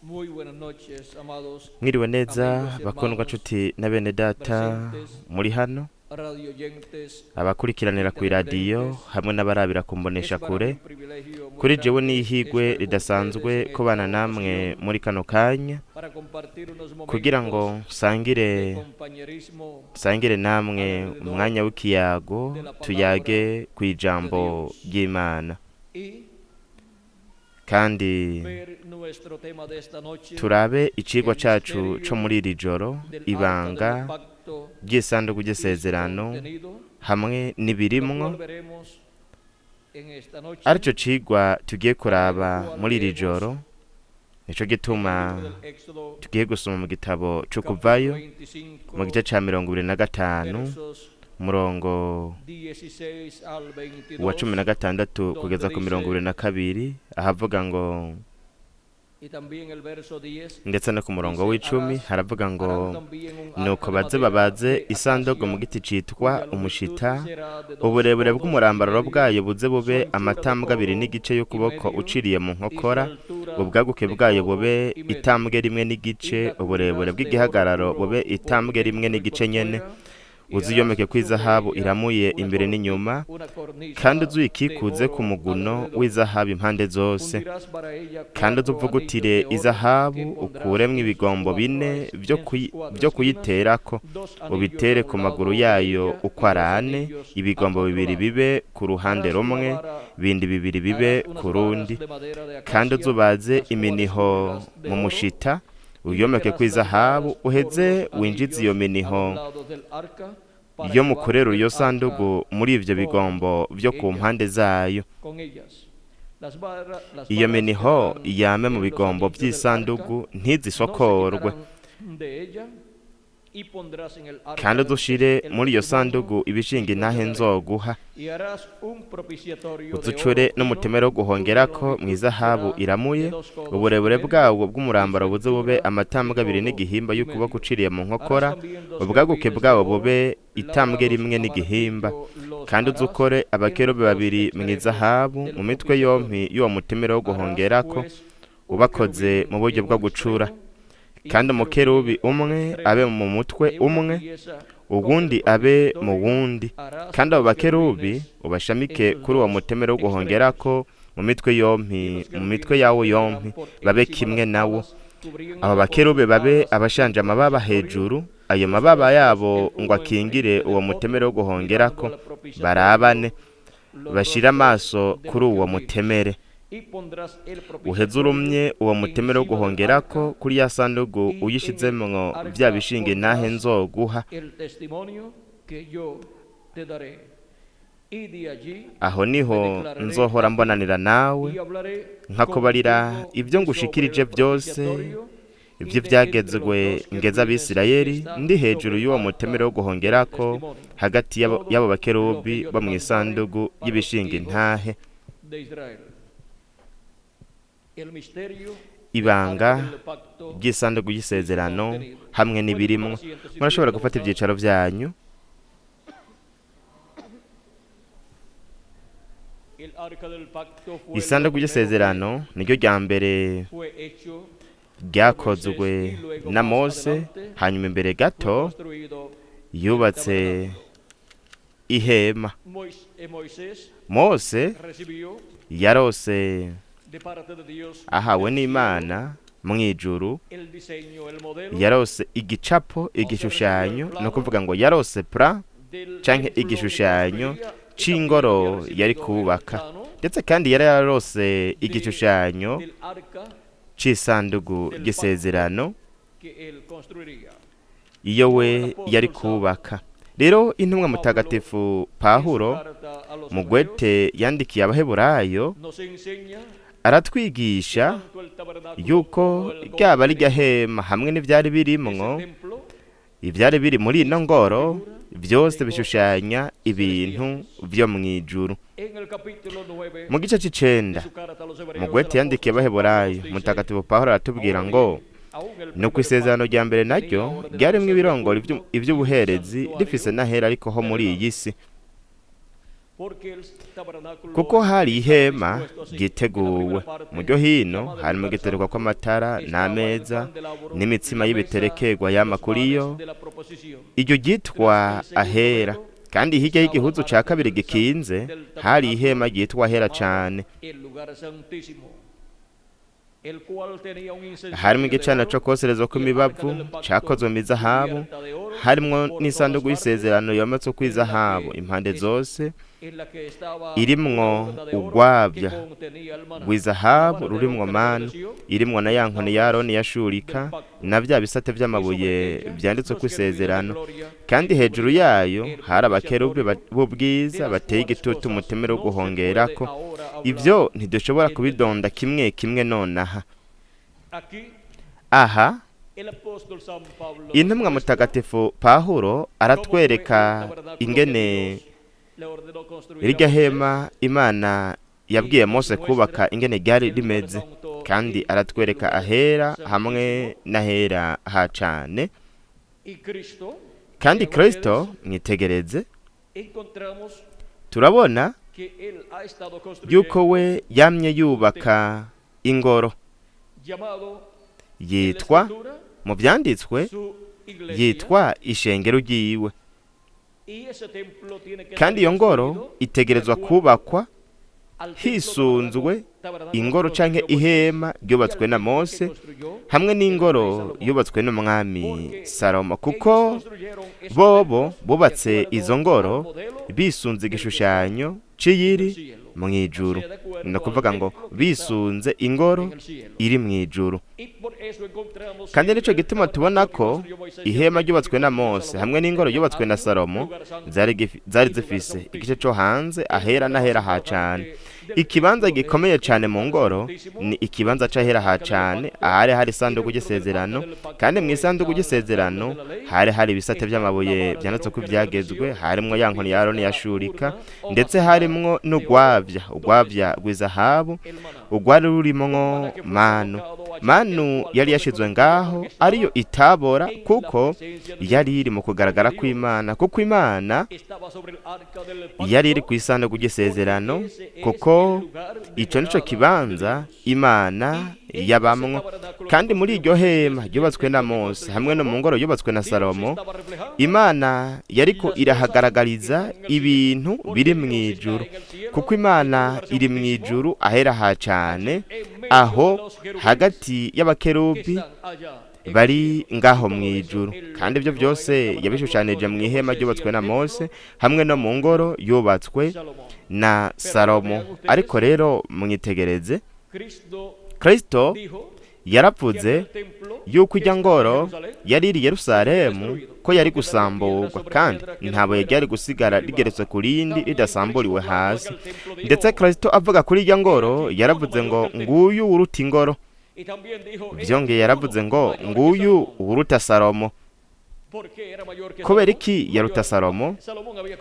Muy buenas noches, amados Mwiriwe neza bakundwa nshuti na bene data muri hano, radio oyentes. Abakurikiranira ku iradiyo hamwe n'abarabira ku mbonesha Es para mí kure. un privilegio muy Kuri jewe grande ni ihigwe estar con ridasanzwe ustedes en kubana esta namwe ocasión muri kano kanya para compartir unos kugira ngo momentos nsangire de compañerismo nsangire namwe umwanya w'ikiyago, tuyage ku ijambo ry'Imana y kandi ver nuestro tema de esta noche, turabe icigwa cacu co muri iri joro, del arca ibanga del pacto ry'isanduku y su ry'isezerano contenido, hamwe lo n'ibirimwo, cual veremos en esta noche arico cigwa tugiye kuraba muri iri joro. Nico gituma en el libro del Éxodo, tugiye gusoma mu gitabo co capítulo Kuvayo 25, mu gice ca 25, versos umurongo 16 al 22, wa 16 kugeza ku 22, ahavuga ngo y también el verso 10. Ndetse no ku murongo w'10 haravuga ngo: Harán también un "Nuko arca de baze madera babaze de isanduku mu acacia, giti citwa cuya longitud umushita, será de dos uburebure codos y bw'umurambararo medio, bwayo buze bube su anchura de amatambwe abiri codo n'igice y y'ukuboko medio, uciriye mu y su nkokora, altura ubwaguke de bwayo codo bube y medio. itambwe rimwe Y n'igice, la uburebure cubrirás de oro bw'igihagararo puro bube por itambwe rimwe dentro y por n'igice nyene, fuera, y uziyomeke harás kw'izahabu sobre ella iramuye una imbere n'inyuma, una cornisa kandi de uzuyikikuze ku oro muguno alrededor. w'izahabu impande zose. Fundirás para ella Kandi cuatro uzuvugutire anillos de oro que izahabu, pondrás ukuremwo en sus ibigombo cuatro bine en sus cuatro vyo esquinas, kuyiterako, dos anillos ubitere a ku un maguru lado de yayo ella y uko ari dos ane, anillos al ibigombo otro bibiri lado. bibe ku ruhande Harás una rumwe, vara, bindi bibiri bibe harás unas ku varas rundi. de madera de Kandi acacia, uzubaze las cuales iminiho cubrirás de mu oro, mushita, y uyomeke meterás las kw'izahabu, varas por uheze los winjize iyo anillos a miniho los lados del arca para iyo llevar mukorera el iyo arca sandugu muri ivyo con bigombo vyo ku ella, mpande zayo. con ellas. Las Iyo varas miniho quedarán yame mu en los bigombo anillos del arca, vy'isandugu, no se ntizisokorwe. quitarán de ella, y pondrás en el arca Kandi del uzushire el muri iyo testimonio sandugu que ibishinga yo te intahe daré. nzoguha. Y harás un propiciatorio de Uzucure oro fino, n'umutemere wo cuya guhongerako longitud mw'izahabu será de iramuye, dos codos y uburebure medio, bwawo y su bw'umurambaro buze bube anchura de amatambwe abiri codo n'igihimba y y'ukuboko medio. uciriye mu Harás nkokora, también dos ubwaguke querubines de bwawo oro bube itambwe labrados rimwe a n'igihimba. martillo, los Kandi harás uzukore en abakerubi los dos babiri extremos mw'izahabu del mu mitwe yompi propiciatorio. y'uwo mutemere wo Harás guhongerako, pues un ubakoze querubín mu buryo en bwo un gucura. extremo y Kandi un querubín umukerubi en el otro umwe extremo abe mu mutwe de una umwe, pieza con el uwundi abe mu propiciatorio. wundi. Harás Kandi abo los bakerubi querubines en ubashamike sus kuri uwo dos mutemere wo extremos. guhongerako mu mitwe Y yompi, los mu mitwe querubines yawo se quedarán yompi, por babe encima kimwe las nawo. alas, cubriendo Abo por bakerubi sus babe alas el abashanje amababa propiciatorio, hejuru, ayo sus mababa rostros yabo el ngo uno akingire enfrente uwo del mutemere wo otro, mirando guhongerako, al propiciatorio barabane, los bashire rostros amaso de kuri los uwo querubines. mutemere. Y pondrás el Uheze propiciatorio urumye uwo mutemere wo encima del guhongerako arca, kuri ya sandugu, y en el uyishizemwo vya arca bishinga intahe pondrás nzoguha. el testimonio que yo te daré. Y de allí Aho me niho declararé nzohora a ti mbonanira nawe, y hablaré nkakubarira contigo ibyo de sobre ngushikirije el byose, propiciatorio ibyo y de entre los byagezwe dos ngeze querubines que Abisirayeli, están ndi hejuru sobre el y'uwo arca mutemere wo del guhongerako, testimonio, hagati todo y'abo lo bakerubi que yo bo te mu mandare isandugu para los y'ibishinga hijos intahe. de Israel. El misterio del arca Ibanga del pacto ry'isanduku y su y'isezerano contenido. hamwe Pueden tomar n'ibirimwo. asiento si Murashobora quieren gufata todos. ivyicaro vyanyu. El arca del pacto fue lo Isanduku primero que y'isezerano niryo rya mbere fue hecho por Moisés ryakozwe y luego na más Mose, adelante hanyuma imbere fue gato construido el yubatse tabernáculo. ihema. Moisés Mose recibió yarose de parte de Dios ahawe del cielo n'Imana mw'ijuru, el diseño, el modelo, yarose igicapo, o sea, recibió el igishushanyo, no plano kuvuga ngo yarose plan del canke templo que igishushanyo construiría y también había c'ingoro yari recibido el kubaka, plano ndetse kandi yari yararose igishushanyo del arca c'isandugu del pacto ry'isezerano que él construiría. iyo Ahora we el yari apóstol kubaka. Rero intumwa Pablo mutagatifu en su Pawulo carta a los mu hebreos gwete yandikiye Abaheburayo nos enseña que aratwigisha tanto el tabernáculo yuko como el ryaba rirya contenido hema hamwe n'ivyari de ese birimwo, templo ivyari biri muri ino es una ngoro figura vyose de cosas bishushanya ibintu celestiales. vyo mw'ijuru. En el capítulo 9 Mu gice de c'icenda su carta a los mu hebreos, el gwete yandikiye apóstol San Pablo Abaheburayo, nos dice: mutagatifu Pawulo aratubwira Ahora ngo bien, aún el nuko primer isezerano pacto rya mbere tenía naryo ordenanzas ryarimwo de ibirongora culto y un ivy'ubuherezi rifise santuario n'ahera ariko ho muri terrenal. iyi si. Kuko hari ihema ryiteguwe mu ryo hino harimo igitereko kw'amatara n'ameza n'imitsima y'ibiterekerwa yama kuri yo, iryo ryitwa ahera. Kandi hirya y'igihuzu ca kabiri gikinze hari ihema ryitwa ahera cane, harimo igicaniro co koserezwa kw'imibavu cakozwe mw'izahabu, harimwo n'isanduku y'isezerano yometswe kw'izahabu impande zose, irimwo urwabya rw'izahabu rurimwo manu, irimwo na ya nkoni ya Aroni yashurika na vya bisate vy'amabuye vyanditswe kw'isezerano. Kandi hejuru yayo hari abakerubi b'ubwiza bateye igitutu umutemere wo guhongerako. Ivyo ntidushobora kubidonda kimwe kimwe nonaha. Aha intumwa mutagatifu Pawulo aratwereka ingene irya hema Imana yabwiye Mose kubaka ingene ryari rimeze, kandi aratwereka ahera hamwe n'ahera ha cane. Kandi Kristo, mwitegereze, turabona yuko we yamye yubaka ingoro yitwa mu vyanditswe yitwa ishengero ryiwe, kandi iyo ngoro itegerezwa kubakwa hisunzwe ingoro canke ihema ryubatswe na Mose hamwe n'ingoro yubatswe n'umwami Salomo, kuko bobo bubatse izo ngoro bisunze igishushanyo c'iyiri mw'ijuru. Ni ukuvuga ngo bisunze ingoro iri mw'ijuru. Kandi nico gituma tubona ko ihema ryubatswe na Mose hamwe n'ingoro yubatswe na Salomo zari zifise igice co hanze ahera n'ahera ha cane. Ikibanza gikomeye cane mu ngoro ni ikibanza c'ahera ha cane, ahari hari isanduku ry'isezerano. Kandi mu isanduku ry'isezerano hari hari ibisate vy'amabuye vyanditswe ko ivyagezwe, harimwo ya nkoni ya Aroni yashurika, ndetse harimwo n'urwavya, urwavya rw'izahabu, urwari rurimwo manu. Manu yari yashizwe ngaho ariyo itabora, kuko yari iri mu kugaragara kw'Imana, kuko Imana yari iri kw'isanduku ry'isezerano, kuko ico nico kibanza Imana yabamwo. Kandi muri iryo hema ryubatswe na Mose hamwe no mu ngoro yubatswe na Salomo, Imana yariko irahagaragariza ibintu biri mw'ijuru, kuko Imana iri mw'ijuru ahera ha cane, aho hagati y'abakerubi bari ngaho mw'ijuru. Kandi ibyo byose yabishushanije mu ihema ryubatswe na Mose hamwe no mu ngoro yubatswe na Salomo. Ariko rero mwitegereze, Kristo yaravuze yuko ijya ngoro yari iri Yerusalemu ko yari gusamburwa, kandi nta buye ryari gusigara rigeretse ku rindi ridasamburiwe hasi. Ndetse Kristo avuga kuri ijya ngoro yaravuze ngo nguyu uruta ingoro. Vyongeye yaravuze ngo nguyu uruta Salomo. Kubera iki yaruta Salomo?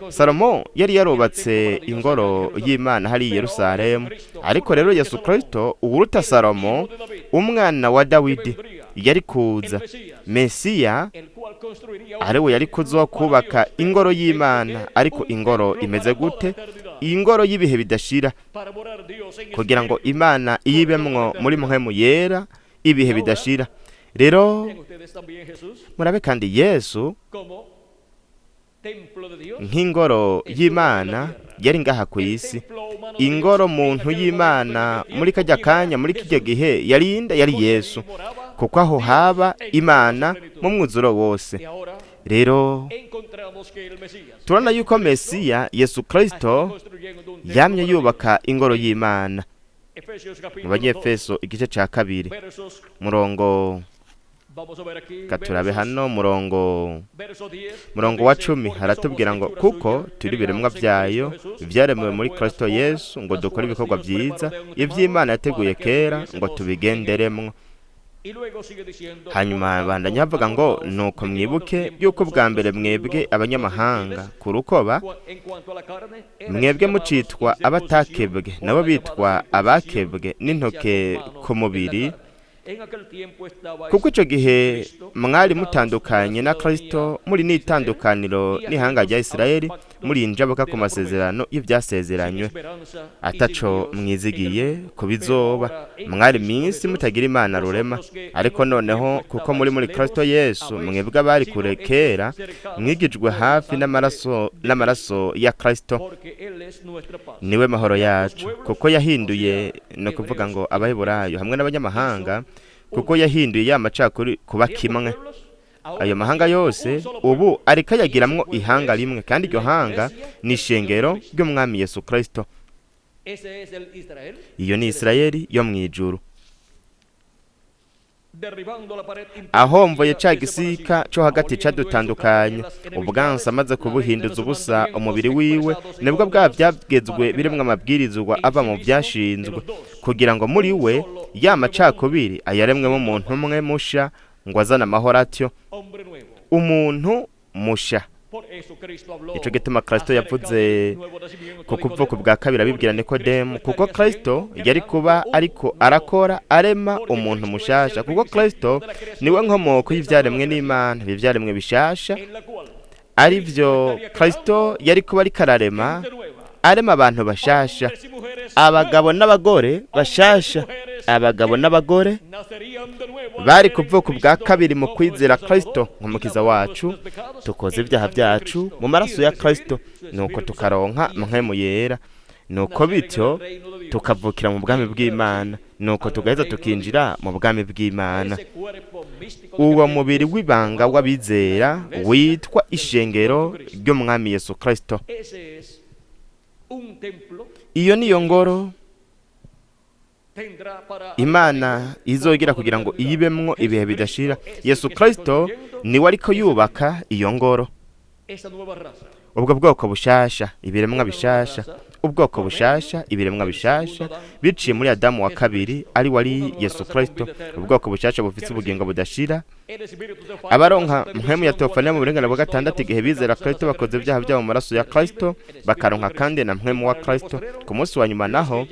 Salomo yari yarubatse ingoro y'Imana hari Yerusalemu, ariko rero Yesu Kristo uruta Salomo, umwana wa Dawidi, yari kuza Mesiya, ariwe yari kuzokubaka ingoro y'Imana. Ariko ingoro imeze gute? Ingoro y'ibihe bidashira, kugira ngo Imana iyibemwo muri mpwemu yera ibihe bidashira. Rero murabe kandi Yesu nk'ingoro y'Imana yari ngaha ku isi. Ingoro muntu y'Imana muri kajya kanya, muri kijya gihe yari inde? Yari Yesu, kuko aho haba Imana mu mwuzuro wose. Rero turabona yuko Mesiya Yesu Kristo yamye yubaka ingoro y'Imana. Mu Banyefeso igice ca 2 murongo, katurabe hano murongo wa 10 haratubwira ngo kuko turi biremwa vyayo vyaremewe muri Kristo Yesu ngo dukore ibikorwa vyiza ivy'Imana yateguye kera ngo tubigenderemwo. Hanyuma bandanya avuga ngo nuko mwibuke yuko bwa mbere mwebwe abanyamahanga ku rukoba, mwebwe mucitwa abatakebwe nabo bitwa abakebwe n'intoke ku mubiri, Kuko icyo gihe mwari mutandukanye na Kristo, muri n'itandukaniro n'ihanga rya Isirayeli, muri injabuka ku masezerano y'ibyasezeranywe, ataco mwizigiye ku bizoba. Mwari minsi mutagira Imana rurema, ariko noneho kuko muri Kristo Yesu, mwebwe abari kure kera mwigijwe hafi n'amaraso ya Kristo. Niwe mahoro yacu, kuko yahinduye, no kuvuga ngo Abaheburayo hamwe n'abanyamahanga, kuko yahinduye ya macakuri kuba kimwe. Ayo mahanga yose ubu ariko ayagiramwo ihanga rimwe, kandi iryo hanga ni ishengero ry'Umwami Yesu Kristo. Iyo ni Isirayeli yo mu ijuru. Ahomvoye ca gisika co hagati cadutandukanye, ubwansi amaze kubuhinduza ubusa umubiri wiwe, nibwo bwa vyagezwe birimwo amabwirizwa ava mu vyashinzwe, kugira ngo muri we ya macakubiri ayaremwemo umuntu umwe musha, ngo azane amahoro atyo, umuntu musha. Ico gituma Kristo yavuze ku kuvuka bwa kabiri abibwira Nikodemu, kuko Kristo yari kuba ariko arakora arema umuntu mushasha, kuko Kristo niwe nkomoko y'ivyaremwe n'Imana, ivyaremwe bishasha ari vyo Kristo yari kuba ariko ararema, arema abantu bashasha, abagabo n'abagore bashasha, abagabo n'abagore bari kuvuka ubwa kabiri mu kwizera Kristo nk'umukiza wacu, tukoze ibyaha byacu mu maraso ya Kristo, nuko tukaronka mpwemu yera, nuko bityo tukavukira mu bwami bw'Imana, nuko tugaheza tukinjira mu bwami bw'Imana. Uwo mubiri w'ibanga w'abizera witwa ishengero ry'Umwami Yesu Kristo. Iyo niyo ngoro Imana izogira kugira ngo iyibemwo ibihe bidashira. Yesu Kristo niwe ariko yubaka iyo ngoro. Ubwo bwoko bushasha, ibiremwa bishasha, ubwoko bushasha, ibiremwa bishasha biciye muri Adamu wa kabiri ari wari Yesu Kristo. Ubwoko bushasha bufite ubugingo budashira. Abaronka mpwemu ya Teofaniya mu burengano bwa gatandatu, igihe bizera Kristo bakoze ibyaha byabo mu maraso ya Kristo, bakaronka kandi na mpwemu wa Kristo. Ku munsi wa nyuma naho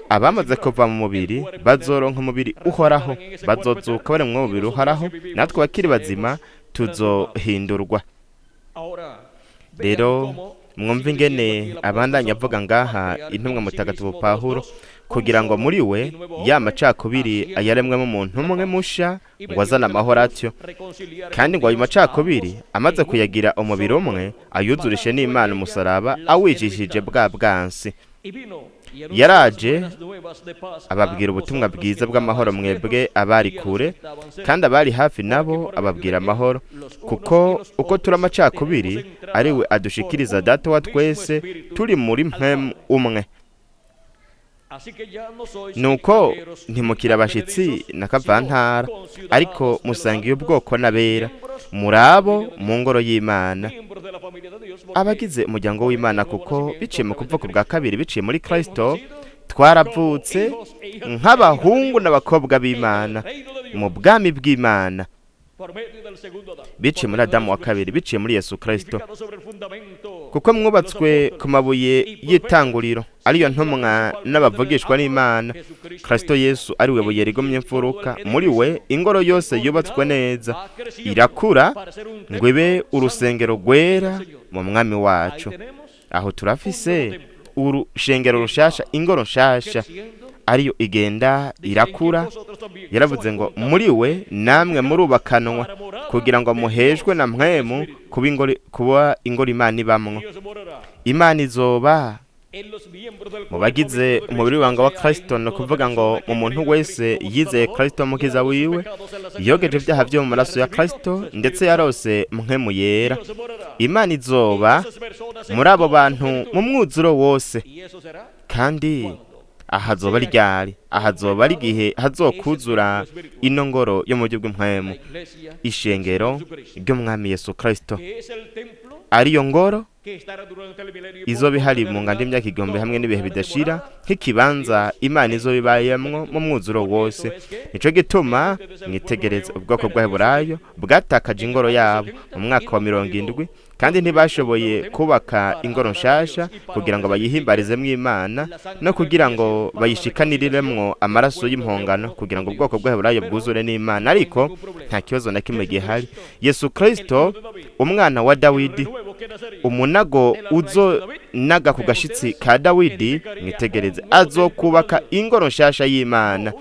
abamaze kuva mu mubiri bazoronka umubiri uhoraho, bazozuka bari mu mubiri uhoraho, natwe bakiri bazima tuzohindurwa. Rero mwumve ingene abandanya avuga ngaha intumwa mutagatifu Pawulo, kugira ngo muri we ya macakubiri ayaremwemo umuntu umwe musha, ngo azane amahoro atyo, kandi ngo ayo macakubiri amaze kuyagira umubiri umwe ayuzurishe n'Imana umusaraba awijishije bwa bwansi. Yaraje ababwira ubutumwa bwiza bw'amahoro mwebwe abari kure, kandi abari hafi nabo ababwira amahoro, kuko uko turi amacakubiri ari we adushikiriza Data wa twese turi muri mpwemu umwe. Nuko ntimukira abashitsi na kavantara, ariko musangiye ubwoko n'abera, murabo mu ngoro y'Imana, abagize umuryango w'Imana, kuko biciye mu kuvuka bwa kabiri biciye muri Kristo twaravutse nk'abahungu n'abakobwa b'Imana mu bwami bw'Imana, biciye muri Adamu wa kabiri, biciye muri Yesu Kristo. Kuko mwubatswe ku mabuye y'itanguriro, ariyo ntumwa n'abavugishwa n'Imana, Kristo Yesu ari we buye rigomye imfuruka, muri we ingoro yose yubatswe neza irakura ngo ibe urusengero rwera mu Mwami wacu. Aho turafise urushengero rushasha, ingoro nshasha ariyo igenda irakura. Yaravuze ngo muri we namwe murubakanwa kugira ngo muhejwe na mpwemu kuba ingoro Imana ibamwo. Imana izoba mu bagize umubiri w'ibanga wa Kristo, no kuvuga ngo mu muntu wese yizeye Kristo mukiza wiwe, yogeje ibyaha byo mu maraso ya Kristo, ndetse yarose mpwemu yera. Imana izoba muri abo bantu mu mwuzuro wose. Kandi ahazoba ryari? Ahazoba ari igihe hazokuzura ino ngoro yo mu buryo bw'impwemu, ishengero ry'Umwami Yesu Kristo, ariyo ngoro izoba ihari mu nganda imyaka igihumbi hamwe n'ibihe bidashira, nk'ikibanza Imana izoba ibayemwo mu mwuzuro wose. Nico gituma mwitegereza ubwoko bw'Abaheburayo bwatakaje ingoro yabo mu mwaka wa 70, Kandi ntibashoboye kubaka ingoro nshasha kugira ngo bayihimbarizemwo Imana no kugira ngo bayishikaniriremwo amaraso y'impongano kugira ngo ubwoko bw'Abaheburayo bwuzure n'Imana. Ariko nta kibazo na kimwe gihari. Yesu Kristo, umwana wa Dawidi, umunago uzonaga ku gashitsi ka Dawidi, mwitegereze, azokubaka ingoro nshasha y'Imana.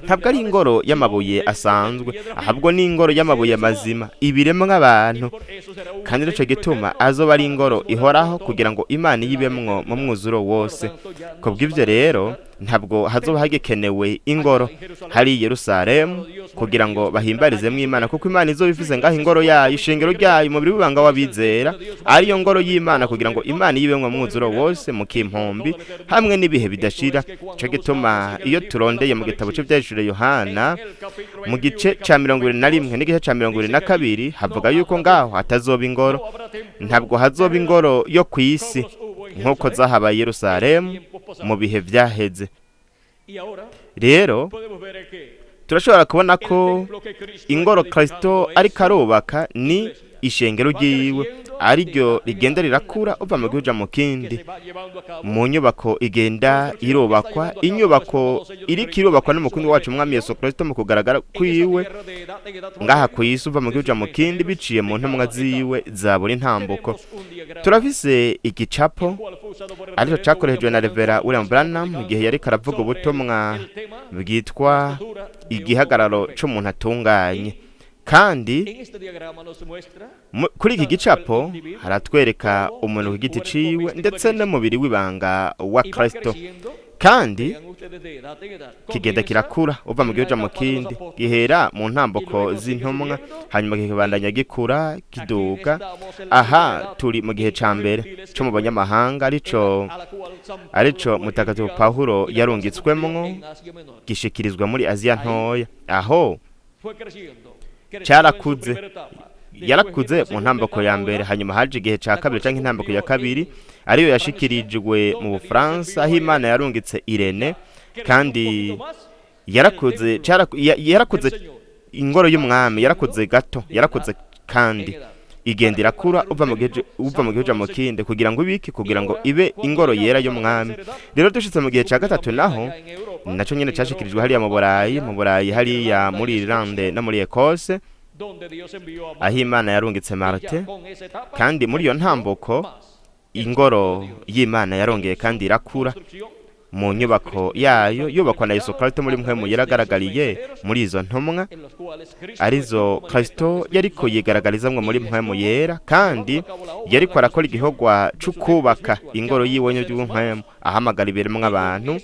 Ntabwo ari ingoro y'amabuye asanzwe, ahubwo ni ingoro y'amabuye mazima, ibiremwa abantu. Kandi nico gituma azoba ari ingoro ihoraho kugira ngo Imana yibemwo mu mwuzuro wose. Kubw'ivyo rero ntabwo hazoba hagikenewe ingoro hari Yerusalemu kugira ngo bahimbarizemwo Imana, kuko Imana izoba ifise ngaho ingoro yayo, ishengero ryayo, umubiri w'ibanga w'abizera, ariyo ngoro y'Imana, kugira ngo Imana yibemwo mu mwuzuro wose mu kimpombi hamwe n'ibihe bidashira. Ico gituma iyo turondeye mu gitabo c'Ivyahishuriwe Yohana mu gice ca 21 n'igice ca 22 havuga yuko ngaho hatazoba ingoro. Ntabwo hazoba ingoro yo kw'isi nk'uko zahabaye Yerusalemu mu bihe vyaheze. Rero turashobora kubona ko ingoro Kristo ariko arubaka ni ishengero ryiwe, ariryo rigenda rirakura uva mu gihugu mu kindi, mu nyubako igenda irubakwa, inyubako iriko irubakwa n'umukunzi wacu Umwami Yesu Kristo mu kugaragara kwiwe ngaha kw'isi, uva mu gihugu mu kindi biciye mu ntumwa ziwe za buri ntambuko. Turafise igicapo arico cakoreshejwe na Revera William Branham igihe yariko aravuga ubutumwa bwitwa igihagararo c'umuntu atunganye. Kandi kuri iki gicapo haratwereka umuntu ku giti ciwe ndetse n'umubiri w'ibanga wa Kristo. Kandi kigenda kirakura uva mu gihugu mu kindi, gihera mu ntamboko z'intumwa, hanyuma kikabandanya gikura kiduga. Aha turi mu gihe ca mbere co mu banyamahanga, arico Mutagatifu Pawulo yarungitswemwo, gishikirizwa muri Aziya Ntoya. Aho carakuze, yarakuze mu ntamboko ya mbere, hanyuma haje igihe ca kabiri canke intamboko ya kabiri, ariyo yashikirijwe mu Bufaransa, aho Imana yarungitse Irene. Kandi yarakuze, yarakuze ingoro y'umwami, yarakuze gato, yarakuze kandi igenda irakura uva mu gihugu mu kindi, kugira ngo ibiki, kugira ngo ibe ingoro yera y'umwami. Rero dushitse mu gihe ca gatatu naho naco nyene cashikirijwe hariya mu Burayi, hariya muri Irlande no muri Ecosse, aho Imana yarungitse Martin. Kandi muri iyo ntambuko ingoro y'Imana yarongeye kandi irakura mu nyubako yayo yubakwa na Yesu Kristo muri mpwemu yaragaragariye muri izo ntumwa, arizo Kristo yariko yigaragarizamwo muri mpwemu yera. Kandi yariko arakora igikorwa co kubaka ingoro yiwe y'ubw'mpwemu, ahamagara ibiremwa abantu.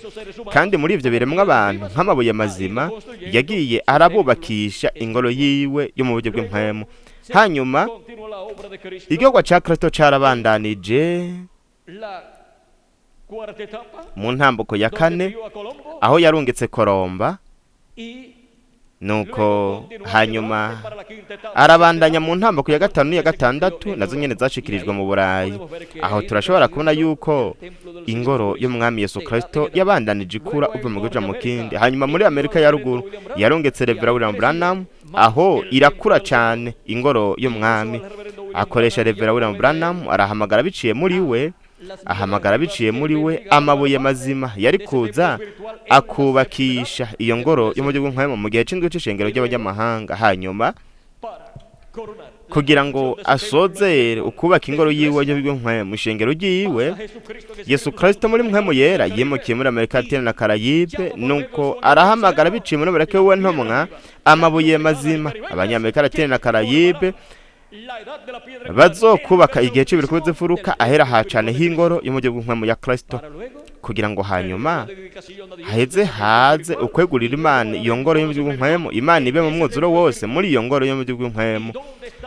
Kandi muri ivyo biremwa abantu nk'amabuye mazima yagiye arabubakisha ingoro yiwe yo mu buryo bw'impwemu. Hanyuma igikorwa ca Kristo carabandanije mu ntambuko ya kane, aho yarungitse Koromba. Nuko hanyuma arabandanya mu ntambuko ya gatanu n'iya gatandatu, nazo nyene zashikirijwe mu Burayi. Aho turashobora kubona yuko ingoro y'umwami Yesu Kristo yabandanije ikura uva mu gihugu mu kindi. Hanyuma muri Amerika ya ruguru yarungitse Revera William Branham, aho irakura cane ingoro y'umwami. Akoresha Revera William Branham, arahamagara biciye muri we, ahamagara biciye muri we amabuye mazima yari kuza akubakisha iyo ngoro yo mu gihugu nk'ayo mu gihe c'indwi c'ishengero ry'abanyamahanga. Hanyuma kugira ngo asozere ukubaka ingoro yiwe yo mu ishengero ryiwe, Yesu Kristo muri mpwemu yera yimukiye muri Amerika Latine na Karayibe. Nuko arahamagara biciye muri bareke we ntumwa amabuye mazima abanyamerika Latine na Karayibe bazokubaka igihe c'ibiriko bizifuruka ahera hacane h'ingoro yo mu gihugu nk'amu ya Kristo, kugira ngo hanyuma haheze haze ukwegurira Imana iyo ngoro yo mu gihugu nk'amu, Imana ibe mu mwuzuro wose muri iyo ngoro yo mu gihugu nk'amu.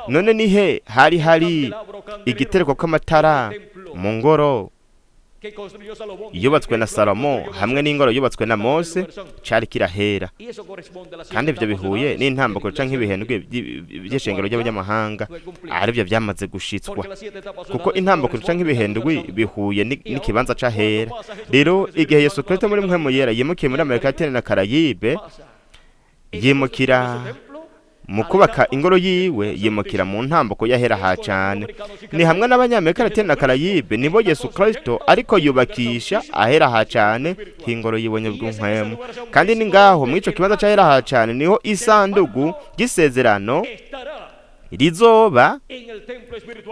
None nihe hari hari igitereko kw'amatara mu ngoro yubatswe na Salomo hamwe n'ingoro yubatswe na Mose cari kirahera. Kandi ivyo bihuye n'intambako canke ibihendwe by'ishengero ry'abanyamahanga, arivyo vyamaze gushitswa, kuko intambako canke ibihendwe bihuye n'ikibanza c'ahera. Rero igihe Yesu Kristo muri mpwemu yera yimukiye muri Amerika Latine na Karayibe, yimukira Mu kubaka ingoro yiwe yimukira mu ntambuko y'ahera ha cane. Ni hamwe n'Abanyamerika Latine na Karayibe, nibo Yesu Kristo ariko yubakisha ahera ha cane h'ingoro yibonye bw'inkwemu. Kandi ni ngaho mw'ico kibanza c'ahera ha cane niho isandugu ry'isezerano rizoba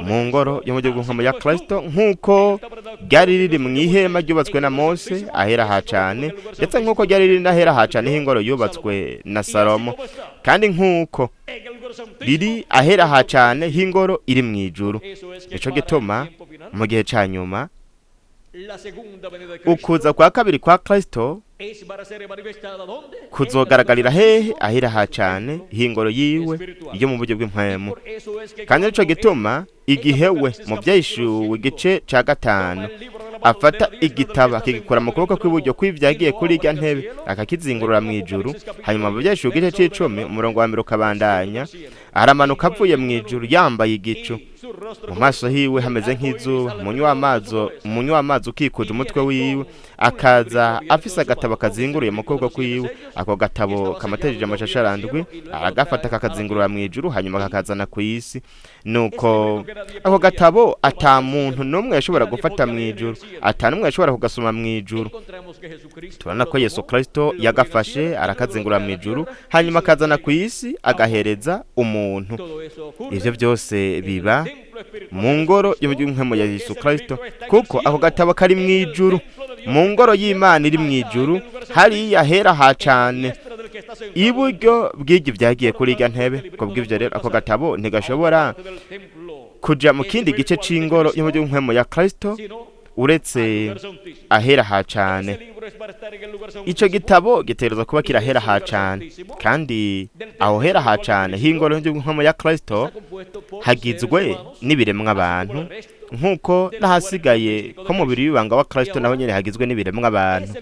mu ngoro yo mu gihugu nkomo ya Kristo, nk'uko ryari riri mu ihema ryubatswe na Mose ahera ha cane, ndetse nk'uko ryari riri n'ahera ha cane h'ingoro yubatswe na Salomo, kandi nk'uko riri ahera ha cane h'ingoro iri mu ijuru. Nico gituma mu gihe ca nyuma ukuza kwa kabiri kwa Kristo kuzogaragarira hehe? Ahera ha cane h'ingoro yiwe yo mu buryo bw'impwemu. Kandi nico gituma igihe we mu Vyahishuwe igice ca 5 afata igitabo akigikura mu kuboko kw'iburyo kw'ivyagiye kuri irya ntebe akakizingurura mu ijuru, hanyuma mu Vyahishuwe igice c'icumi umurongo wa mbere ukabandanya, aramanuka avuye mu ijuru yambaye igicu, mu maso hiwe hameze nk'izuba, umunywa w'amazi ukikuje umutwe wiwe, akaza afise agatabo kazinguruye mu kuboko kwiwe. Ako gatabo kamatejeje amashashara 7, aragafata kakazingurura mu ijuru, hanyuma kakazana ku isi. Nuko ako gatabo ata muntu n'umwe yashobora gufata mu ijuru, ata n'umwe yashobora kugasoma mu ijuru. Turabona ko Yesu Kristo yagafashe arakazingurura mu ijuru, hanyuma akazana ku isi agahereza umuntu. Ivyo byose biba mu ngoro y'inkwemu ya Yesu Kristo, kuko ako gatabo kari mu ijuru, mu ngoro y'Imana iri mu ijuru, hariya hera ha cane iburyo bw'igi vyagiye kuri irya ntebe. Kubw'ivyo rero ako gatabo ntigashobora kuja mu kindi gice c'ingoro y'inkwemu ya Kristo uretse ahera ha cane. Ico gitabo gitegerezwa kuba kirahera ha cane, kandi aho hera ha cane h'ingoro y'inkwemu ya Kristo hagizwe n'ibiremwa abantu, nk'uko n'ahasigaye ko mubiri w'ibanga wa Kristo naho nyene hagizwe n'ibiremwa abantu.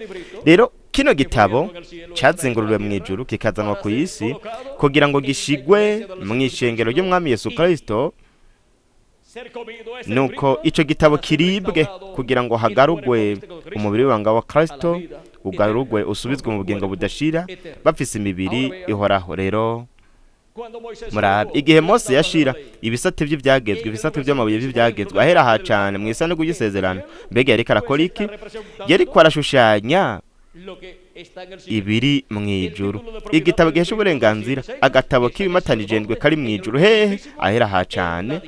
Rero kino gitabo cazingururiwe mu ijuru kikazanwa ku isi kugira ngo gishigwe mu ishengero ry'Umwami Yesu Kristo. Nuko ico gitabo kiribwe kugira ngo hagarugwe umubiri w'ibanga wa Kristo, ugarugwe usubizwe mu bugingo budashira, bafise imibiri ihoraho. Rero murabe igihe Mose yashira ibisate by'ivyagezwe, ibisate by'amabuye by'ivyagezwe ahera ha cane mu isanduku y'isezerano, mbega yariko arakora iki? Yariko arashushanya ibiri mu ijuru. Igitabo gihesha uburenganzira, agatabo k'ibimatanijendwe kari mu ijuru hehe? Ahera ha cane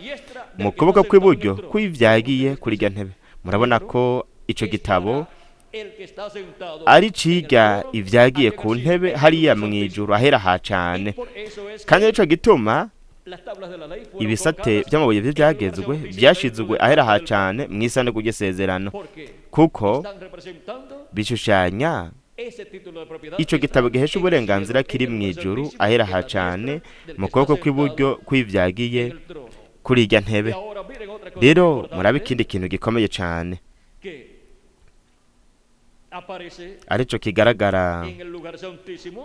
mu kuboko kw'iburyo kw'ivyagiye kuri irya ntebe. Murabona ko ico gitabo ari ciga ivyagiye ku ntebe hariya mu ijuru ahera ha cane. Kandi nico gituma ibisate by'amabuye by'ivyagezwe byashizwe ahera ha cane mu isanduku ry'isezerano, kuko bishushanya ico gitabo gihesha uburenganzira kiri mu ijuru ahera ha cane mu kuboko kw'iburyo kw'ivyagiye kuri irya ntebe. Rero murabe ikindi kintu gikomeye cane arico kigaragara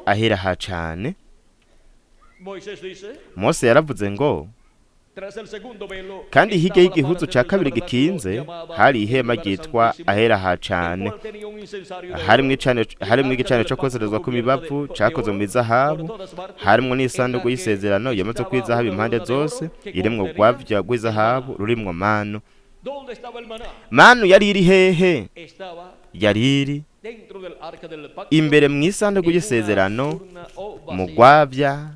ahera ha cane. Mose yaravuze ngo kandi hirya y'igihuzu ca kabiri gikinze hari ihema ryitwa ahera ha cane, harimwo igicaniro co koserezwa kw'imibavu cakozwe mu izahabu, harimwo n'isanduku y'isezerano yometse kw'izahabu impande zose, irimwo urwavya rw'izahabu rurimwo manu. Manu yari iri hehe? Yari iri imbere mu isanduku y'isezerano mu rwavya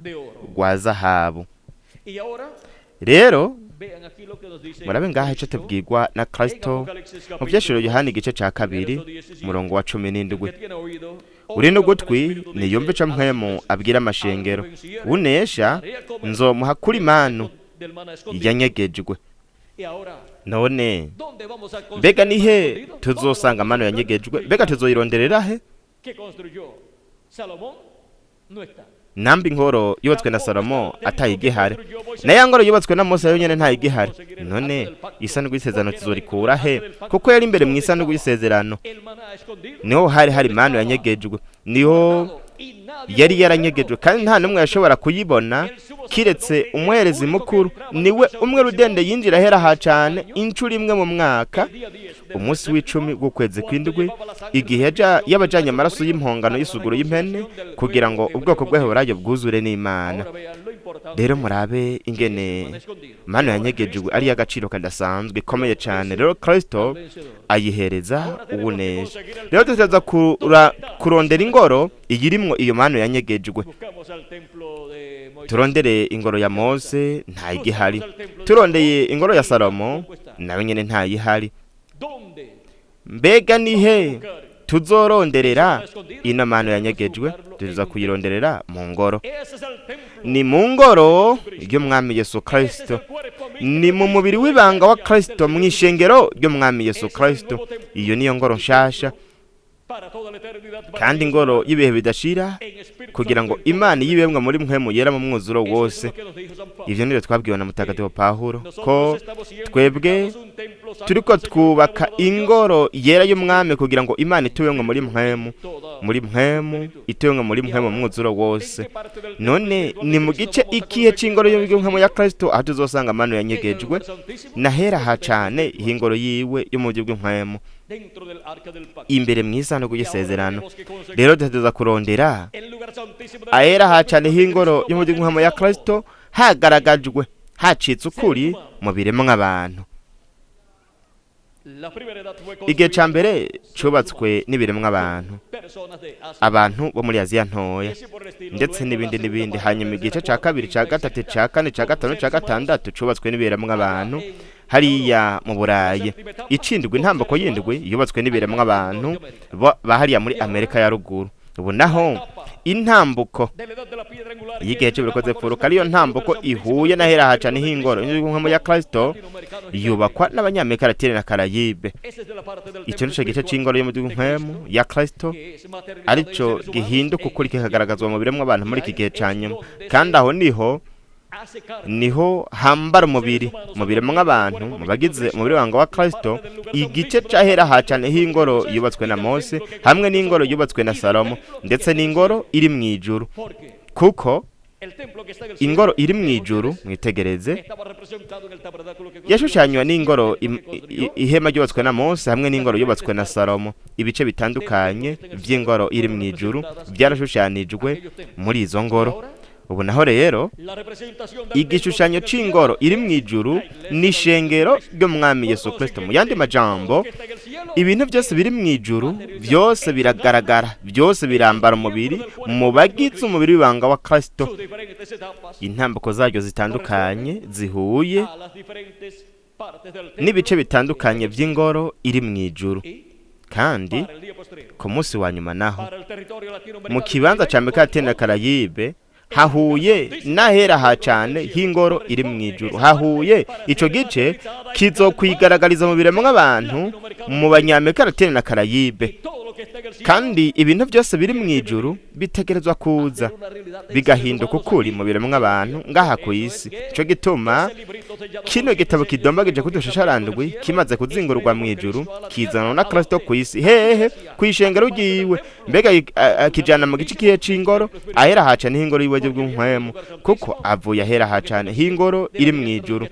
rwa zahabu. Rero murabe ngaha ico tubwirwa na Kristo mu Vyashuro Yohana igice ca 2 umurongo wa 17. Uri n'ugutwi niyumve ico mpwemu abwira amashengero, unesha nzomuha kuri manu yanyegejwe. None mbega nihe tuzosanga manu yanyegejwe? Mbega tuzoyironderera he? Nambi ingoro yubatswe na Salomo atayigihari, na ya ngoro yubatswe na Mose yonyene ntayigihari. None isanduku y'isezerano tuzorikura he? Kuko yari imbere mu isanduku y'isezerano niho hari hari manu yanyegejwe, niho yari yaranyegejwe, kandi nta n'umwe yashobora kuyibona kiretse umuherezi mukuru. Niwe umwe rudende yinjira ahera ha cane incuro imwe mu mwaka, umunsi w'icumi w'ukwezi kw'indwi, igihe yabajanye amaraso y'impongano y'isuguru y'impene kugira ngo ubwoko bw'Abaheburayo bwuzure n'Imana. Rero murabe ingene manu yanyegejwe ari y'agaciro kadasanzwe, ikomeye cyane. Rero Kristo ayihereza uwunesha. Rero dutegerezwa kurondera ingoro iyirimwo iyo manu yanyegejwe. Turondere ingoro ya Mose, ntayigihari. Turondeye ingoro ya Salomo, nawe nyene ntayihari. Mbega nihe tuzoronderera ino manu yanyegejwe? Tuza kuyironderera mu ngoro, ni mu ngoro y'Umwami Yesu Kristo, ni mu mubiri w'ibanga wa Kristo, mu ishengero ry'Umwami Yesu Kristo. Iyo niyo ngoro nshasha kandi ingoro y'ibihe bidashira, kugira ngo Imana yibemwe muri mpwemu yera mu mwuzuro wose. Ivyo nivyo twabwiwe na Mutagatifu Pawulo, ko twebwe turiko twubaka ingoro yera y'Umwami kugira ngo Imana itubemwe muri mpwemu, muri mpwemu, itubemwe muri mpwemu mu mwuzuro wose. None ni mu gice ikihe c'ingoro y'Mpwemu ya Kristo aho tuzosanga amano yanyegejwe? Nahera ha cane h'ingoro yiwe yo mu buryo bw'impwemu, imbere mu isanduku y'isezerano. Rero dutegerezwa kurondera ahera ha cane h'ingoro yo mu buryo bw'impwemu ya Kristo, hagaragajwe, hacitse ukuri mu biremwa abantu. Igihe ca mbere cubatswe n'ibiremwa abantu, abantu bo muri Aziya Ntoya, ndetse n'ibindi n'ibindi. Hanyuma igice ca kabiri, ca gatatu, ca kane, ca gatanu, ca gatandatu cubatswe n'ibiremwa abantu hariya mu Burayi. Icindwi, intambako y'indwi, yubatswe n'ibiremwa abantu ba hariya muri Amerika ya Ruguru. Ubu naho intambuko y'igihe c'ibirikoze pfuruka, ariyo ntambuko ihuye n'ahera haca n'ihingoro y'inkomo ya Kristo, yubakwa n'Abanyamerika Latine na Karayibe. Ico nico gice c'ingoro y'umudugumpwemu ya Kristo, arico gihinduka ukuri kikagaragazwa mu biremwa abantu muri iki gihe ca nyuma. Kandi aho niho hambara umubiri mu biremwa abantu, mu bagize umubiri wanga wa Kristo, igice c'ahera ha cane h'ingoro yubatswe na Mose hamwe n'ingoro yubatswe na Salomo, ndetse n'ingoro iri mu ijuru. Kuko ingoro iri mu ijuru, mwitegereze, yashushanywa n'ingoro ihema ryubatswe na Mose hamwe n'ingoro yubatswe na Salomo. Ibice bitandukanye vy'ingoro iri mu ijuru byarashushanijwe muri izo ngoro. Ubu naho rero igishushanyo c'ingoro iri mu ijuru ni ishengero ry'Umwami Yesu Kristo. Mu yandi majambo, ibintu byose biri mu ijuru byose biragaragara, byose birambara umubiri mu bagize umubiri w'ibanga wa Kristo. Intambiko zaryo zitandukanye zihuye n'ibice bitandukanye by'ingoro iri mu ijuru. Kandi ku munsi wa nyuma naho, mu kibanza ca Amerika Latine na Karayibe, hahuye n'ahera ha cane h'ingoro iri mu ijuru. Hahuye ico gice kizokwigaragariza mu biremwa abantu mu Banyamerika Latine na Karayibe. Kandi ibintu byose biri mu ijuru bitegerezwa kuza bigahinduka ukuri mu biremwa abantu ngaha ku isi. Ico gituma kino gitabo kidombagije kudushasharandwi kimaze kuzingurwa mu ijuru, kizanwa na Kristo ku isi. Hehe? Kw'ishengero ryiwe. Mbega akijana mu gice kihe c'ingoro? Ahera haca n'ingoro yiwe bw'inkwemu, kuko avuye ahera hacane h'ingoro iri mu ijuru,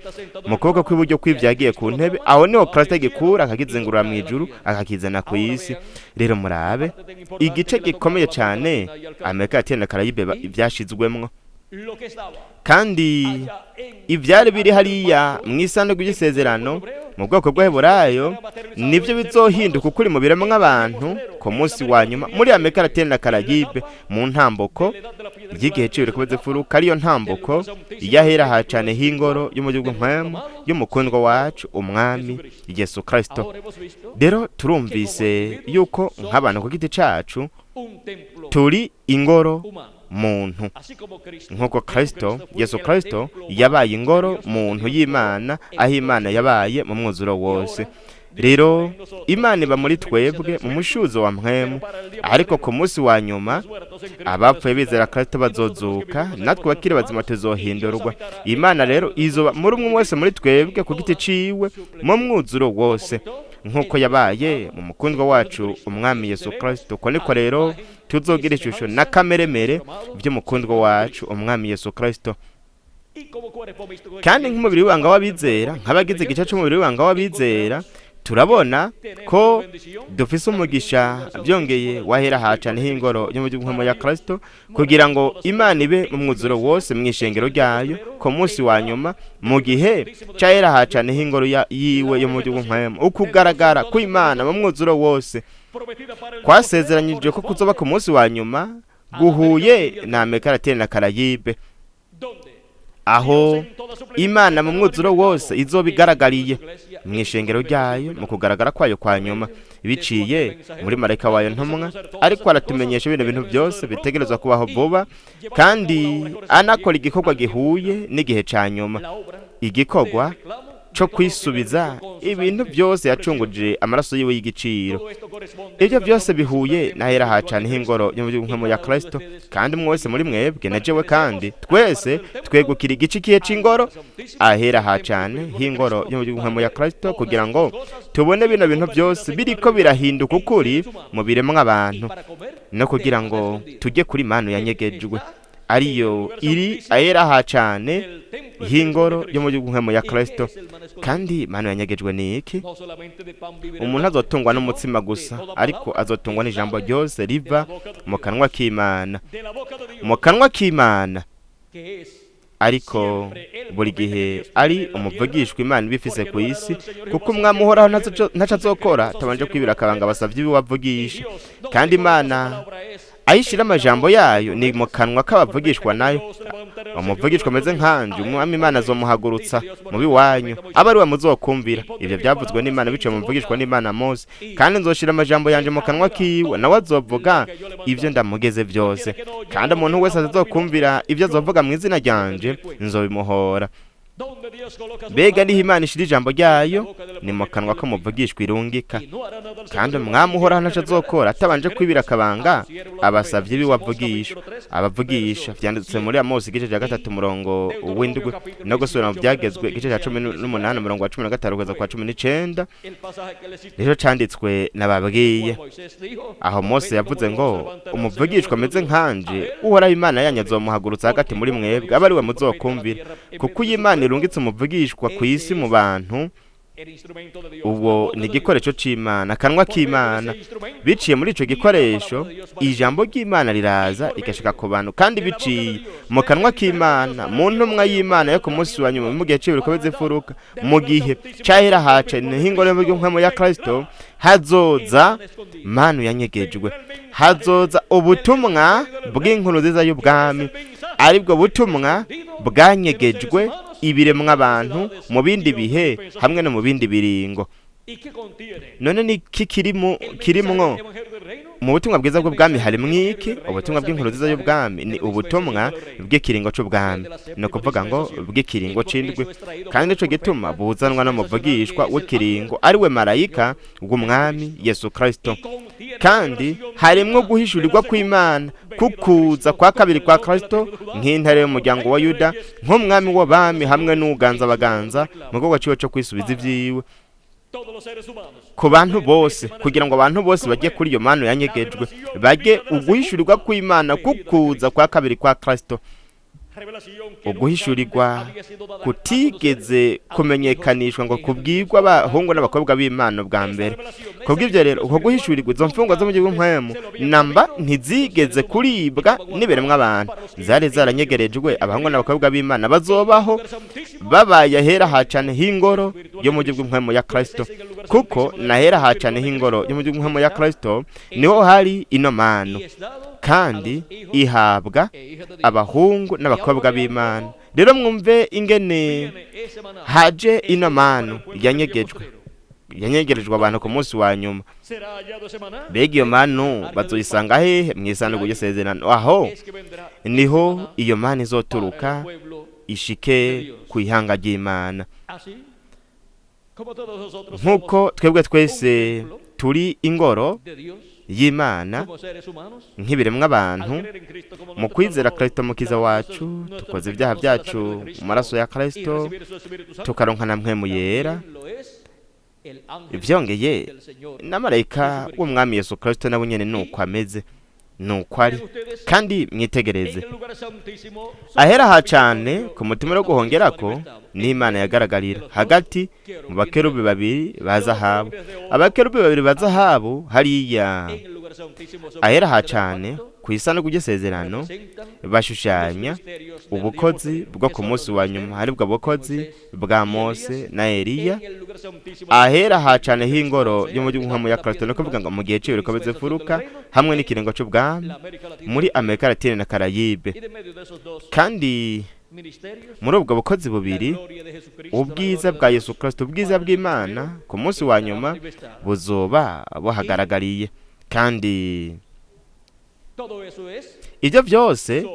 mu kuboko kw'iburyo kw'ivyagiye ku ntebe. Aho niho Kristo agikura, akakizingurura mu ijuru, akakizana ku isi. Rero murabe igice gikomeye cane Amerika Latine na Karayibe vyashizwemwo. Kandi ivyari biri hariya mu isanduku y'isezerano mu bwoko bw'Abaheburayo nivyo bizohinduka ukuri mu biremwa abantu ku munsi wa nyuma muri Amerika Latine na Karayibe, mu ntambuko y'igihe c'ibirikoze pfuruka, ariyo ntambuko y'ahera ha cane h'ingoro y'umujyi bw'impwemu y'umukundwa wacu Umwami Yesu Kristo. Rero turumvise yuko nk'abantu ku giti cacu turi ingoro muntu, nk'uko Kristo Yesu Kristo yabaye ingoro muntu y'Imana, aho Imana yabaye mu mwuzuro wose. Rero Imana iba muri twebwe mu mushuzo wa mpwemu. Ariko ku munsi wa nyuma abapfuye bizera Kristo bazozuka, natwe bakiri bazima tuzohindurwa. Imana rero izoba muri umwe wese muri twebwe ku giti ciwe mu mwuzuro wose, nk'uko yabaye mu mukundwa wacu Umwami Yesu Kristo. Uko niko rero tuzogira ishusho na kameremere by'umukundwa wacu Umwami Yesu Kristo. Kandi nk'umubiri w'ibanga w'abizera, nk'abagize igice c'umubiri w'ibanga w'abizera, Turabona ko dufise umugisha byongeye wahera hacane h'ingoro yo mu gihugu ya Kristo, kugira ngo Imana ibe mu mwuzuro wose mu ishengero ryayo ku munsi wa nyuma, mu gihe cyahera hacane h'ingoro yiwe yo mu gihugu mpwemu. Ukugaragara kw'Imana mu mwuzuro wose kwasezeranyije ko kuzoba ku munsi wa nyuma guhuye na Amerika Latine na Karayibe, aho Imana mu mwuzuro wose izoba igaragariye mu ishengero ryayo mu kugaragara kwayo kwa nyuma, biciye muri marayika wayo ntumwa, ariko aratumenyesha bino bintu byose bitegerezwa kubaho vuba, kandi anakora igikorwa gihuye n'igihe ca nyuma, igikorwa co kwisubiza ibintu byose yacunguje amaraso yiwe y'igiciro. Ibyo byose bihuye n'ahera hacane h'ingoro yo mu gihugu ya Kristo, kandi mwese muri mwebwe na jewe kandi twese twegukira igice kihe c'ingoro ahera hacane h'ingoro yo mu gihugu ya Kristo, kugira ngo tubone bino bintu byose biriko birahinduka ukuri mu biremwa abantu, no kugira ngo tujye kuri manu yanyegejwe ariyo iri ahera hacane h'ingoro yo mu gihugu ya Kristo. Kandi manu yanyegejwe ni iki? Umuntu azotungwa n'umutsima gusa, ariko azotungwa n'ijambo ryose riva mu kanwa k'Imana, mu kanwa k'Imana. Ariko buri gihe ari umuvugishwa Imana ibifise ku isi, kuko umwami uhoraho ntaco azokora tabanje kwibira akabanga abasavyi biwe avugisha. Kandi Imana ayishira amajambo yayo ni mu kanwa k'abavugishwa nayo. Umuvugishwa ameze nkanje, umwami Imana azomuhagurutsa mu biwanyu, abe ari we muzokumvira. Ivyo byavuzwe n'Imana biciye mu muvugishwa n'Imana Mose. Kandi nzoshira amajambo yanje mu kanwa kiwe, nawe azovuga ivyo ndamugeze byose. Kandi umuntu wese azokumvira ivyo azovuga mu izina ryanje, nzobimuhora. Mbega niho Imana ishira ijambo ryayo ni mu kanwa k'umuvugishwa irungika. Kandi umwami uhoraho ntaco azokora atabanje kwibira akabanga abasavyi biwe avugisha. Abavugisha vyanditse muri Amosi igice cya 3 umurongo w'indwi, no gusubira mu Byagezwe igice cya 18 umurongo wa 15 kugeza kwa 19. Rero canditswe nababwiye aho Mose yavuze ngo umuvugishwa ameze nkanje, uhoraho Imana yanyu azomuhagurutsa hagati muri mwebwe, abe ari we muzokumvira. Kuko iyi Imana irungitse umuvugishwa ku isi mu bantu, uwo ni igikoresho c'Imana, akanwa k'Imana. Biciye muri ico gikoresho ijambo ry'Imana riraza rigashika ku bantu, kandi biciye mu kanwa k'Imana, mu ntumwa y'Imana yo ku munsi wa nyuma, mu gihe c'ibiriko bizifuruka, mu gihe cahera hacane h'ingoro yo mu gihugu ya Kristo, hazoza manu yanyegejwe, hazoza ubutumwa bw'inkuru nziza y'ubwami, aribwo butumwa bwanyegejwe ibiremwa abantu mu bindi bihe hamwe no mu bindi biringo. None ni iki kirimwo mu butumwa bwiza bw'ubwami? Harimwo iki? Ubutumwa bw'inkuru nziza y'ubwami ni ubutumwa bw'ikiringo c'ubwami, ni ukuvuga ngo bw'ikiringo c'indwi. Kandi nico gituma buzanwa n'umuvugishwa w'ikiringo, ari we marayika w'umwami Yesu Kristo. Kandi harimwo guhishurirwa kw'Imana kukuza kwa kabiri kwa Kristo nk'intare y'umuryango wa Yuda, nk'umwami w'abami hamwe n'uganza baganza mu gikorwa ciwe co kwisubiza ivyiwe ku bantu bose, kugira ngo abantu bose bajye kuri iyo manu yanyegejwe, bajye uguhishurirwa kw'Imana kukuza kwa kabiri kwa Kristo, uguhishurirwa kutigeze kumenyekanishwa ngo kubwirwa abahungu n'abakobwa b'Imana bwa mbere. Kubw'ivyo rero uko guhishurirwa, izo mfungwa zo mu gihugu mpwemu namba ntizigeze kuribwa n'ibiremwa abantu, zari zaranyegerejwe abahungu n'abakobwa b'Imana bazobaho babaye ahera hacane h'ingoro yo mu gihugu mpwemu ya Kristo. Kuko nahera hacane h'ingoro yo mu gihugu mpwemu ya Kristo niho hari ino manu, kandi ihabwa abahungu n'abakobwa b'Imana. Rero mwumve ingene haje ino manu yanyegejwe, yanyegerejwe abantu ku munsi wa nyuma. Mbega iyo manu bazoyisanga hehe? Mu isanduku y'isezerano. Aho niho iyo manu izoturuka ishike ku ihanga ry'Imana. Nk'uko twebwe twese turi ingoro y'Imana nk'ibiremwa abantu, mu kwizera Kristo mukiza wacu, tukoze ibyaha byacu mu maraso ya Kristo, tukaronka na mpwemu yera. Ivyongeye na marayika w'umwami Yesu Kristo nawe nyene nuko ameze, Nuko ari. Kandi mwitegereze ahera ha cane ku mutima wo guhongerako n'Imana yagaragarira hagati mu bakerubi babiri ba zahabu. Abakerubi babiri ba zahabu hariya ahera ha cane ku isanduku ry'isezerano bashushanya ubukozi bwo ku munsi wa nyuma, aribwo bukozi bwa Mose na Eliya. Ahera ha cane h'ingoro yo mu gihugu ya Kristo, no kuvuga ngo mu gihe cy'ibiriko bizefuruka hamwe n'ikiringo c'ubwami muri Amerika Latine na Karayibe. Kandi muri ubwo bukozi bubiri, ubwiza bwa Yesu Kristo, ubwiza bw'Imana ku munsi wa nyuma buzoba buhagaragariye. Kandi ibyo byose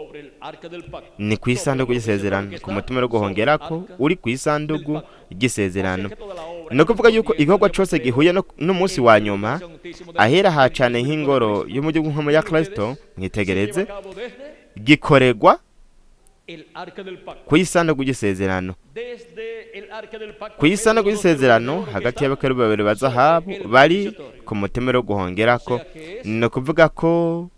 ni ku isanduku y'isezerano, ku mutima wo guhongerako uri ku isanduku ry'isezerano. Ni ukuvuga yuko igikorwa cyose gihuye n'umunsi wa nyuma ahera ha cane nk'ingoro y'umujyi w'inkomo ya Kristo, mwitegereze, gikorerwa ku isanduku ry'isezerano. Ku isanduku y'isezerano hagati y'abakerubi babiri ba zahabu bari ku mutima wo guhongerako. Ni ukuvuga ko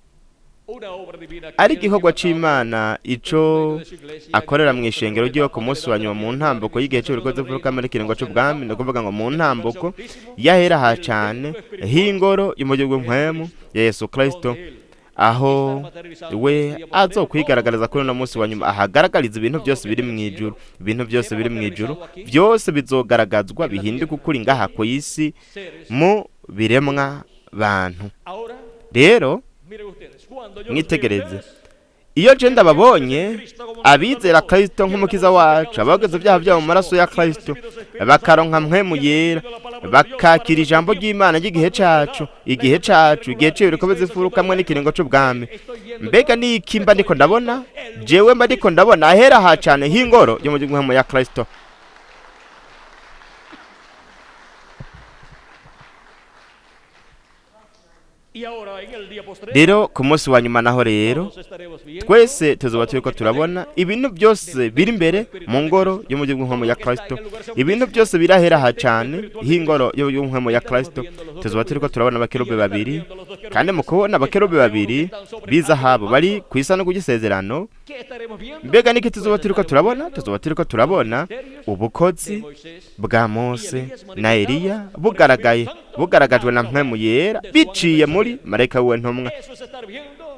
ari igikorwa c'Imana ico akorera mu ishengero ry'iwe ku munsi wa nyuma mu ntambuko y'igihe cy'ibiriko vy'imfuruka muri kiringo c'ubwami. Ni ukuvuga ngo mu ntambuko yahera ha cane h'ingoro y'umujyi w'impwemu ya Yesu Kristo, aho we azokwigaragariza kuri uno munsi wa nyuma, ahagaragariza ibintu byose biri mu ijuru. Ibintu byose biri mu ijuru byose bizogaragazwa bihinduka ukuri ngaha ku isi mu biremwa bantu. Rero mwitegereze, iyo je ndababonye abizera Kristo nk'umukiza wacu, abageze ibyaha byabo mu maraso ya Kristo, bakaronka mpwemu yera, bakakira ijambo ry'Imana ry'igihe cacu, igihe cacu, igihe c'ibiriko bizifurukamwe n'ikiringo c'ubwami, mbega ni iki mba ndiko ndabona? Jewe mba ndiko ndabona ahera ha cane h'ingoro yo mu gihugu ya Kristo. Rero ku munsi wa nyuma naho rero twese tuzoba turiko turabona ibintu byose biri imbere mu ngoro y'umujyi w'inkomo ya Kristo, ibintu byose birahera ha cane h'ingoro y'inkomo ya Kristo. Tuzoba turiko turabona abakerubi babiri, kandi mu kubona abakerubi babiri b'izahabu bari ku isanduku ry'isezerano, mbega niki tuzoba turiko turabona? Tuzoba turiko turabona ubukozi bwa Mose na Eliya bugaragaye, bugaragajwe na mpwemu yera biciye muri marayika wiwe ntumwa.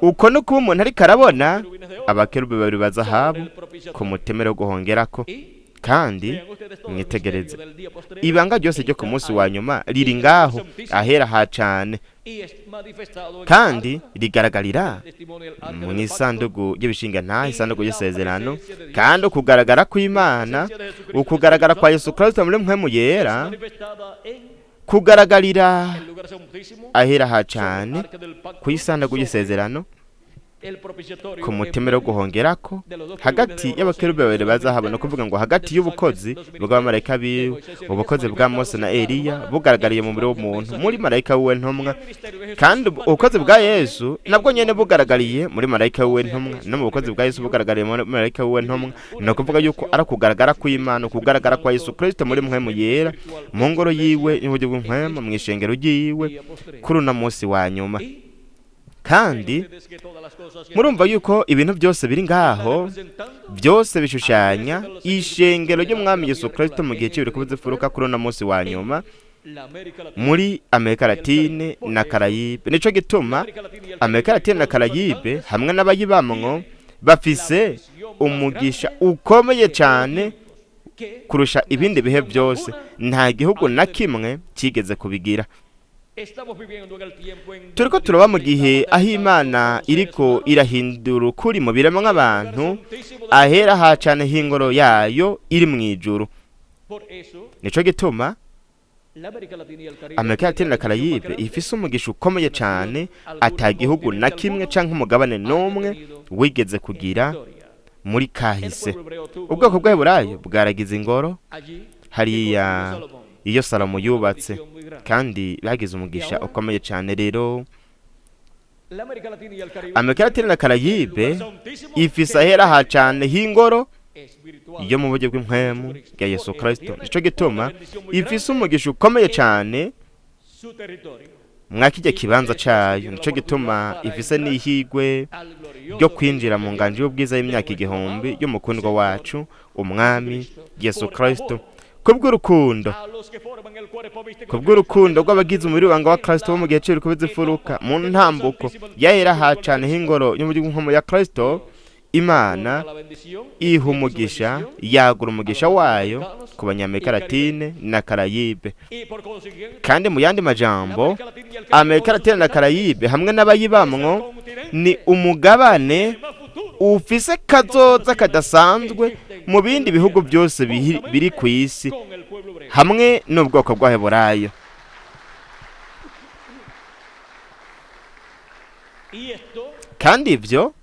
Uko no kuba umuntu ariko arabona abakerubi babiri ba zahabu ku mutemere wo guhongerako. Kandi mwitegereze, ibanga ryose ryo ku munsi wa nyuma riri ngaho ahera ha cane, kandi rigaragarira mu isanduku y'ibishingantahe, isanduku y'isezerano. Kandi ukugaragara kw'Imana, ukugaragara kwa Yesu Kristo muri mpwemu yera, kugaragarira ahera ha cane ku isanduku y'isezerano, ku mutemere wo guhongerako hagati y'abakerubi babiri ba zahabu. No kuvuga ngo hagati y'ubukozi bw'abamarayika biwe, ubukozi bwa Mose na Eliya bugaragariye mu mubiri w'umuntu muri marayika wiwe ntumwa, kandi ubukozi bwa Yesu nabwo nyene bugaragariye muri marayika wiwe ntumwa, no mu bukozi bwa Yesu bugaragariye muri marayika wiwe ntumwa. Ni ukuvuga yuko ari ukugaragara kw'Imana, ukugaragara kwa Yesu Kristo muri mpwemu yera mu ngoro yiwe y'uburyo bw'impwemu, mu ishengero ryiwe kuri uno munsi wa nyuma. Kandi murumva yuko ibintu byose biri ngaho byose bishushanya ishengero ry'umwami Yesu Kristo mu gihe cy'ibiriko bizifuruka kuri uno munsi wa nyuma muri Amerika Latine na Karayibe. Nico gituma Amerika Latine na Karayibe hamwe n'abayibamwo bafise umugisha ukomeye cyane kurusha ibindi bihe byose. Nta gihugu na kimwe kigeze kubigira. Turiko turaba mu gihe aho Imana iriko irahindura ukuri mu biremwa nk'abantu ahera ha cane h'ingoro yayo iri mu ijuru. Nico gituma Amerika Latine na Karayibe ifise umugisha ukomeye cane ata gihugu na kimwe canke umugabane n'umwe wigeze kugira muri kahise. Ubwoko bw'Abaheburayo bwaragize ingoro hariya iyo Salomo yubatse, kandi bagize umugisha ukomeye cyane. Rero Amerika Latine na Karayibe ifise ahera ha cane h'ingoro yo mu buryo bw'impwemu bwa Yesu Kristo. Nico gituma ifise umugisha ukomeye cyane Mwakijya kibanza cayo, nico gituma ifise n'ihigwe ryo kwinjira mu nganji y'ubwiza y'imyaka 1000 y'umukundwa wacu umwami Yesu Kristo, kubw'urukundo, kubw'urukundo rw'abagize umubiri wanga wa Kristo bo mu gihe c'ibiriko imfuruka mu ntambuko yahera hacane h'ingoro y'umuryango ya Kristo. Imana iha umugisha, yagura umugisha wayo ku Banyamerika Latine na Karayibe. Kandi mu yandi majambo, Amerika Latine na Karayibe hamwe n'abayibamwo ni umugabane ufise kazoza kadasanzwe mu bindi bihugu byose biri ku isi hamwe n'ubwoko bw'Abaheburayo. Kandi ibyo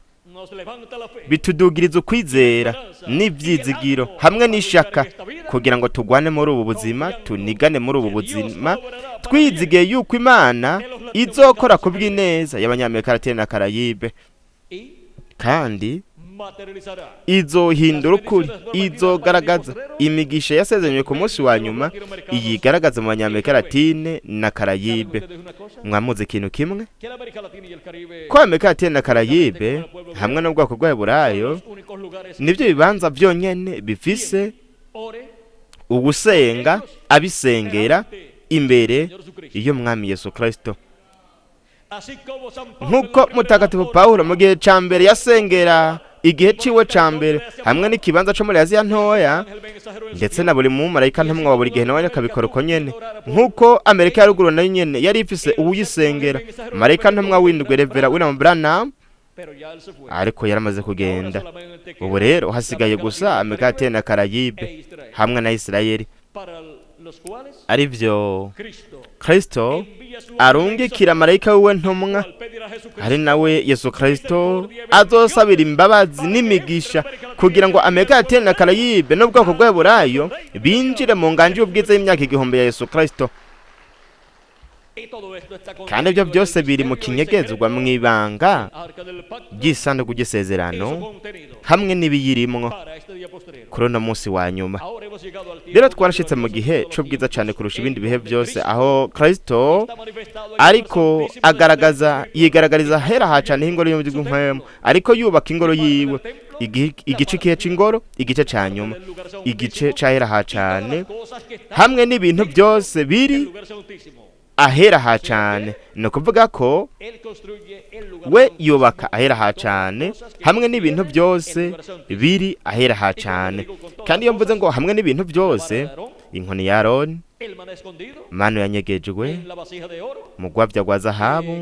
bitudugiriza ukwizera n'ibyizigiro hamwe n'ishaka kugira ngo tugwane muri ubu buzima, tunigane muri ubu buzima, twizigiye yuko Imana izokora ku bw'ineza y'Abanyamerika Latine na Karayibe, kandi izohindura ukuri, izogaragaza imigisha yasezeranywe ku munsi wa nyuma, iyigaragaza mu Banyamerika Latine na Karayibe. Mwamuze ikintu kimwe, ko Amerika Latine na Karayibe hamwe n'ubwoko bw'Abaheburayo nibyo bibanza byonyene bifise ugusenga abisengera imbere y'umwami Yesu Kristo. Nk'uko Mutagatifu Pawulo mu gihe ca mbere yasengera igihe ciwe ca mbere hamwe n'ikibanza co muri Aziya ntoya, ndetse na buri mumarayika ntumwa wa buri gihe nawe akabikora uko nyene. Nk'uko Amerika ya ruguru nayo nyene yari ifise uwuyisengera, marayika ntumwa w'indwi Revera William Branham, ariko yaramaze kugenda. Ubu rero hasigaye gusa Amerika Latine na Karayibe hamwe na Isirayeli, arivyo Kristo arungikira marayika wiwe ntumwa, ari nawe Yesu Kristo, azosabira imbabazi n'imigisha kugira ngo Amerika Latine na Karayibe n'ubwoko bw'Abaheburayo binjire mu nganji y'ubwiza y'imyaka 1000 ya Yesu Kristo. Kandi ibyo byose biri mu kinyegezwa mu ibanga ry'isanduku ry'isezerano hamwe n'ibiyirimwo kuri uno munsi wa nyuma. Rero twarashitse mu gihe c'ubwiza cyane kurusha ibindi bihe byose, aho Kristo ariko agaragaza, yigaragariza hera hacane h'ingoro y'umuryango, ariko yubaka ingoro yiwe, igice kihe c'ingoro, igice ca nyuma, igice c'ahera hacane hamwe n'ibintu byose biri ahera hacane. Ni ukuvuga ko we yubaka ahera hacane hamwe n'ibintu byose biri ahera hacane. Kandi iyo mvuze ngo hamwe n'ibintu byose, inkoni ya Aroni, manu yanyegejwe mu rwabya rwa zahabu,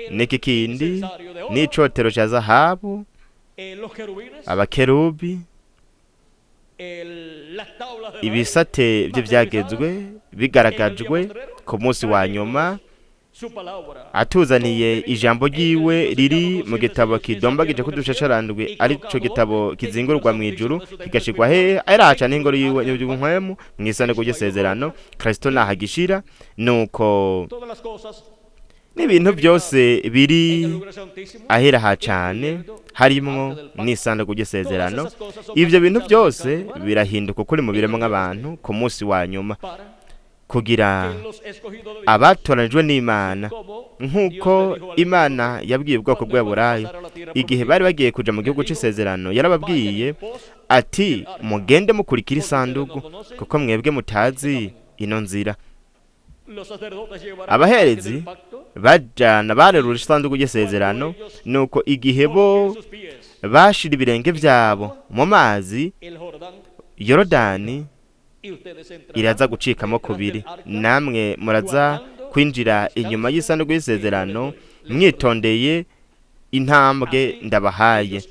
n'iki kindi n'icotero cya zahabu, abakerubi, ibisate by'ibyagezwe bigaragajwe ku munsi wa nyuma, atuzaniye ijambo ryiwe riri mu gitabo kidombagije kudushasharandwi, arico gitabo kizingurwa mu ijuru kigashirwa hehe arahaca n'ingoro yiwe y'ubunkwemu mu isanduku ry'isezerano. Kristo nahagishira. Nuko n'ibintu byose biri ahera hacane harimwo n'isanduku ry'isezerano, ivyo bintu byose birahinduka ukuri mu biremwa nk'abantu ku munsi wa nyuma, kugira abatoranijwe n'Imana, nk'uko Imana yabwiye ubwoko bw'Abaheburayo igihe bari bagiye kuja mu gihugu c'isezerano, yarababwiye ati mugende mukurikira isanduku, kuko mwebwe mutazi ino nzira. Abaherezi bajana barerura isanduku ry'isezerano, nuko igihe bo bashira ibirenge vyabo mu mazi, Yorodani iraza gucikamo kubiri, namwe muraza kwinjira inyuma y'isanduku y'isezerano mwitondeye intambwe ndabahaye,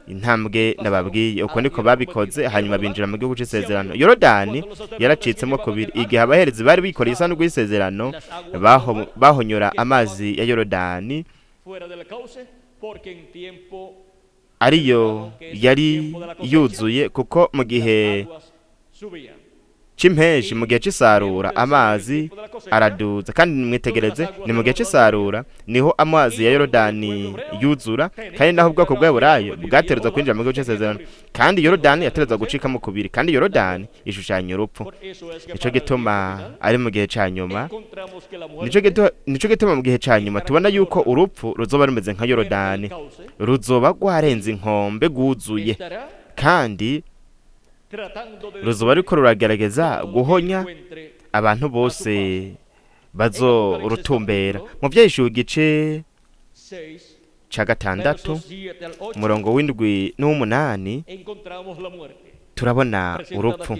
intambwe ndababwiye. Uko niko babikoze, hanyuma binjira mu gihugu c'isezerano. Yorodani yaracitsemo kubiri igihe abaherezi bari bikoreye isanduku y'isezerano, bahonyora amazi ya Yorodani, ariyo yari yuzuye, kuko mu gihe c'impeshi, mu gihe c'isarura, amazi araduza. Kandi mwitegereze, ni mu gihe c'isarura niho amazi ya Yorodani yuzura, kandi naho ubwoko bw'Aburayo bwaterezwa kwinjira mu gihugu c'isezerano, kandi Yorodani yaterezwa gucikamo kubiri, kandi Yorodani ishushanya urupfu. Nico gituma ari mu gihe ca nyuma, nico gituma mu gihe ca nyuma tubona yuko urupfu ruzoba rumeze nka Yorodani, ruzoba rwarenze inkombe, rwuzuye, kandi ruzoba ariko ruragerageza guhonya abantu bose bazorutumbera. Mu Vyahishuwe igice ca 6, umurongo w'7 n'uw'umunani, turabona urupfu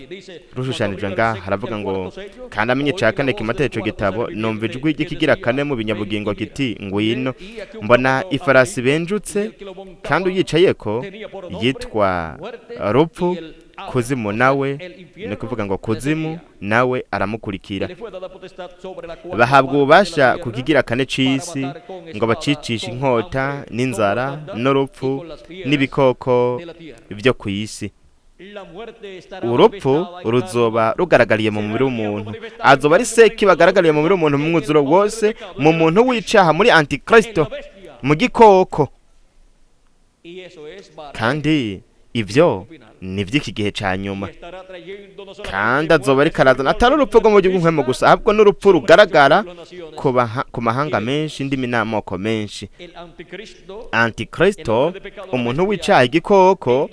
rushushanijwe ngaha. Haravuga ngo: "Kandi amenye ca kane kimata ico gitabo, numva ijwi ry'ikigira kane mu binyabugingo kiti: 'Ngwino.' Mbona ifarasi benjutse, kandi uyicayeko yitwa Rupfu, Kuzimu nawe, ni kuvuga ngo Kuzimu nawe aramukurikira. Bahabwa ububasha ku kigira kane c'isi ngo bacicishe inkota n'inzara n'urupfu n'ibikoko vyo ku isi." Urupfu ruzoba rugaragariye mu mubiri w'umuntu, azoba ari seki bagaragariye mu mubiri w'umuntu, mu mwuzuro wose, mu muntu w'icaha, muri Antikristo, mu gikoko. Kandi ivyo ni vy'iki gihe ca nyuma. Kandi azoba ariko arazana atari urupfu rwo mu gihugu nk'umu gusa, ahubwo n'urupfu rugaragara ku mahanga menshi, indimi n'amoko menshi. Antikristo, umuntu w'icaha, igikoko,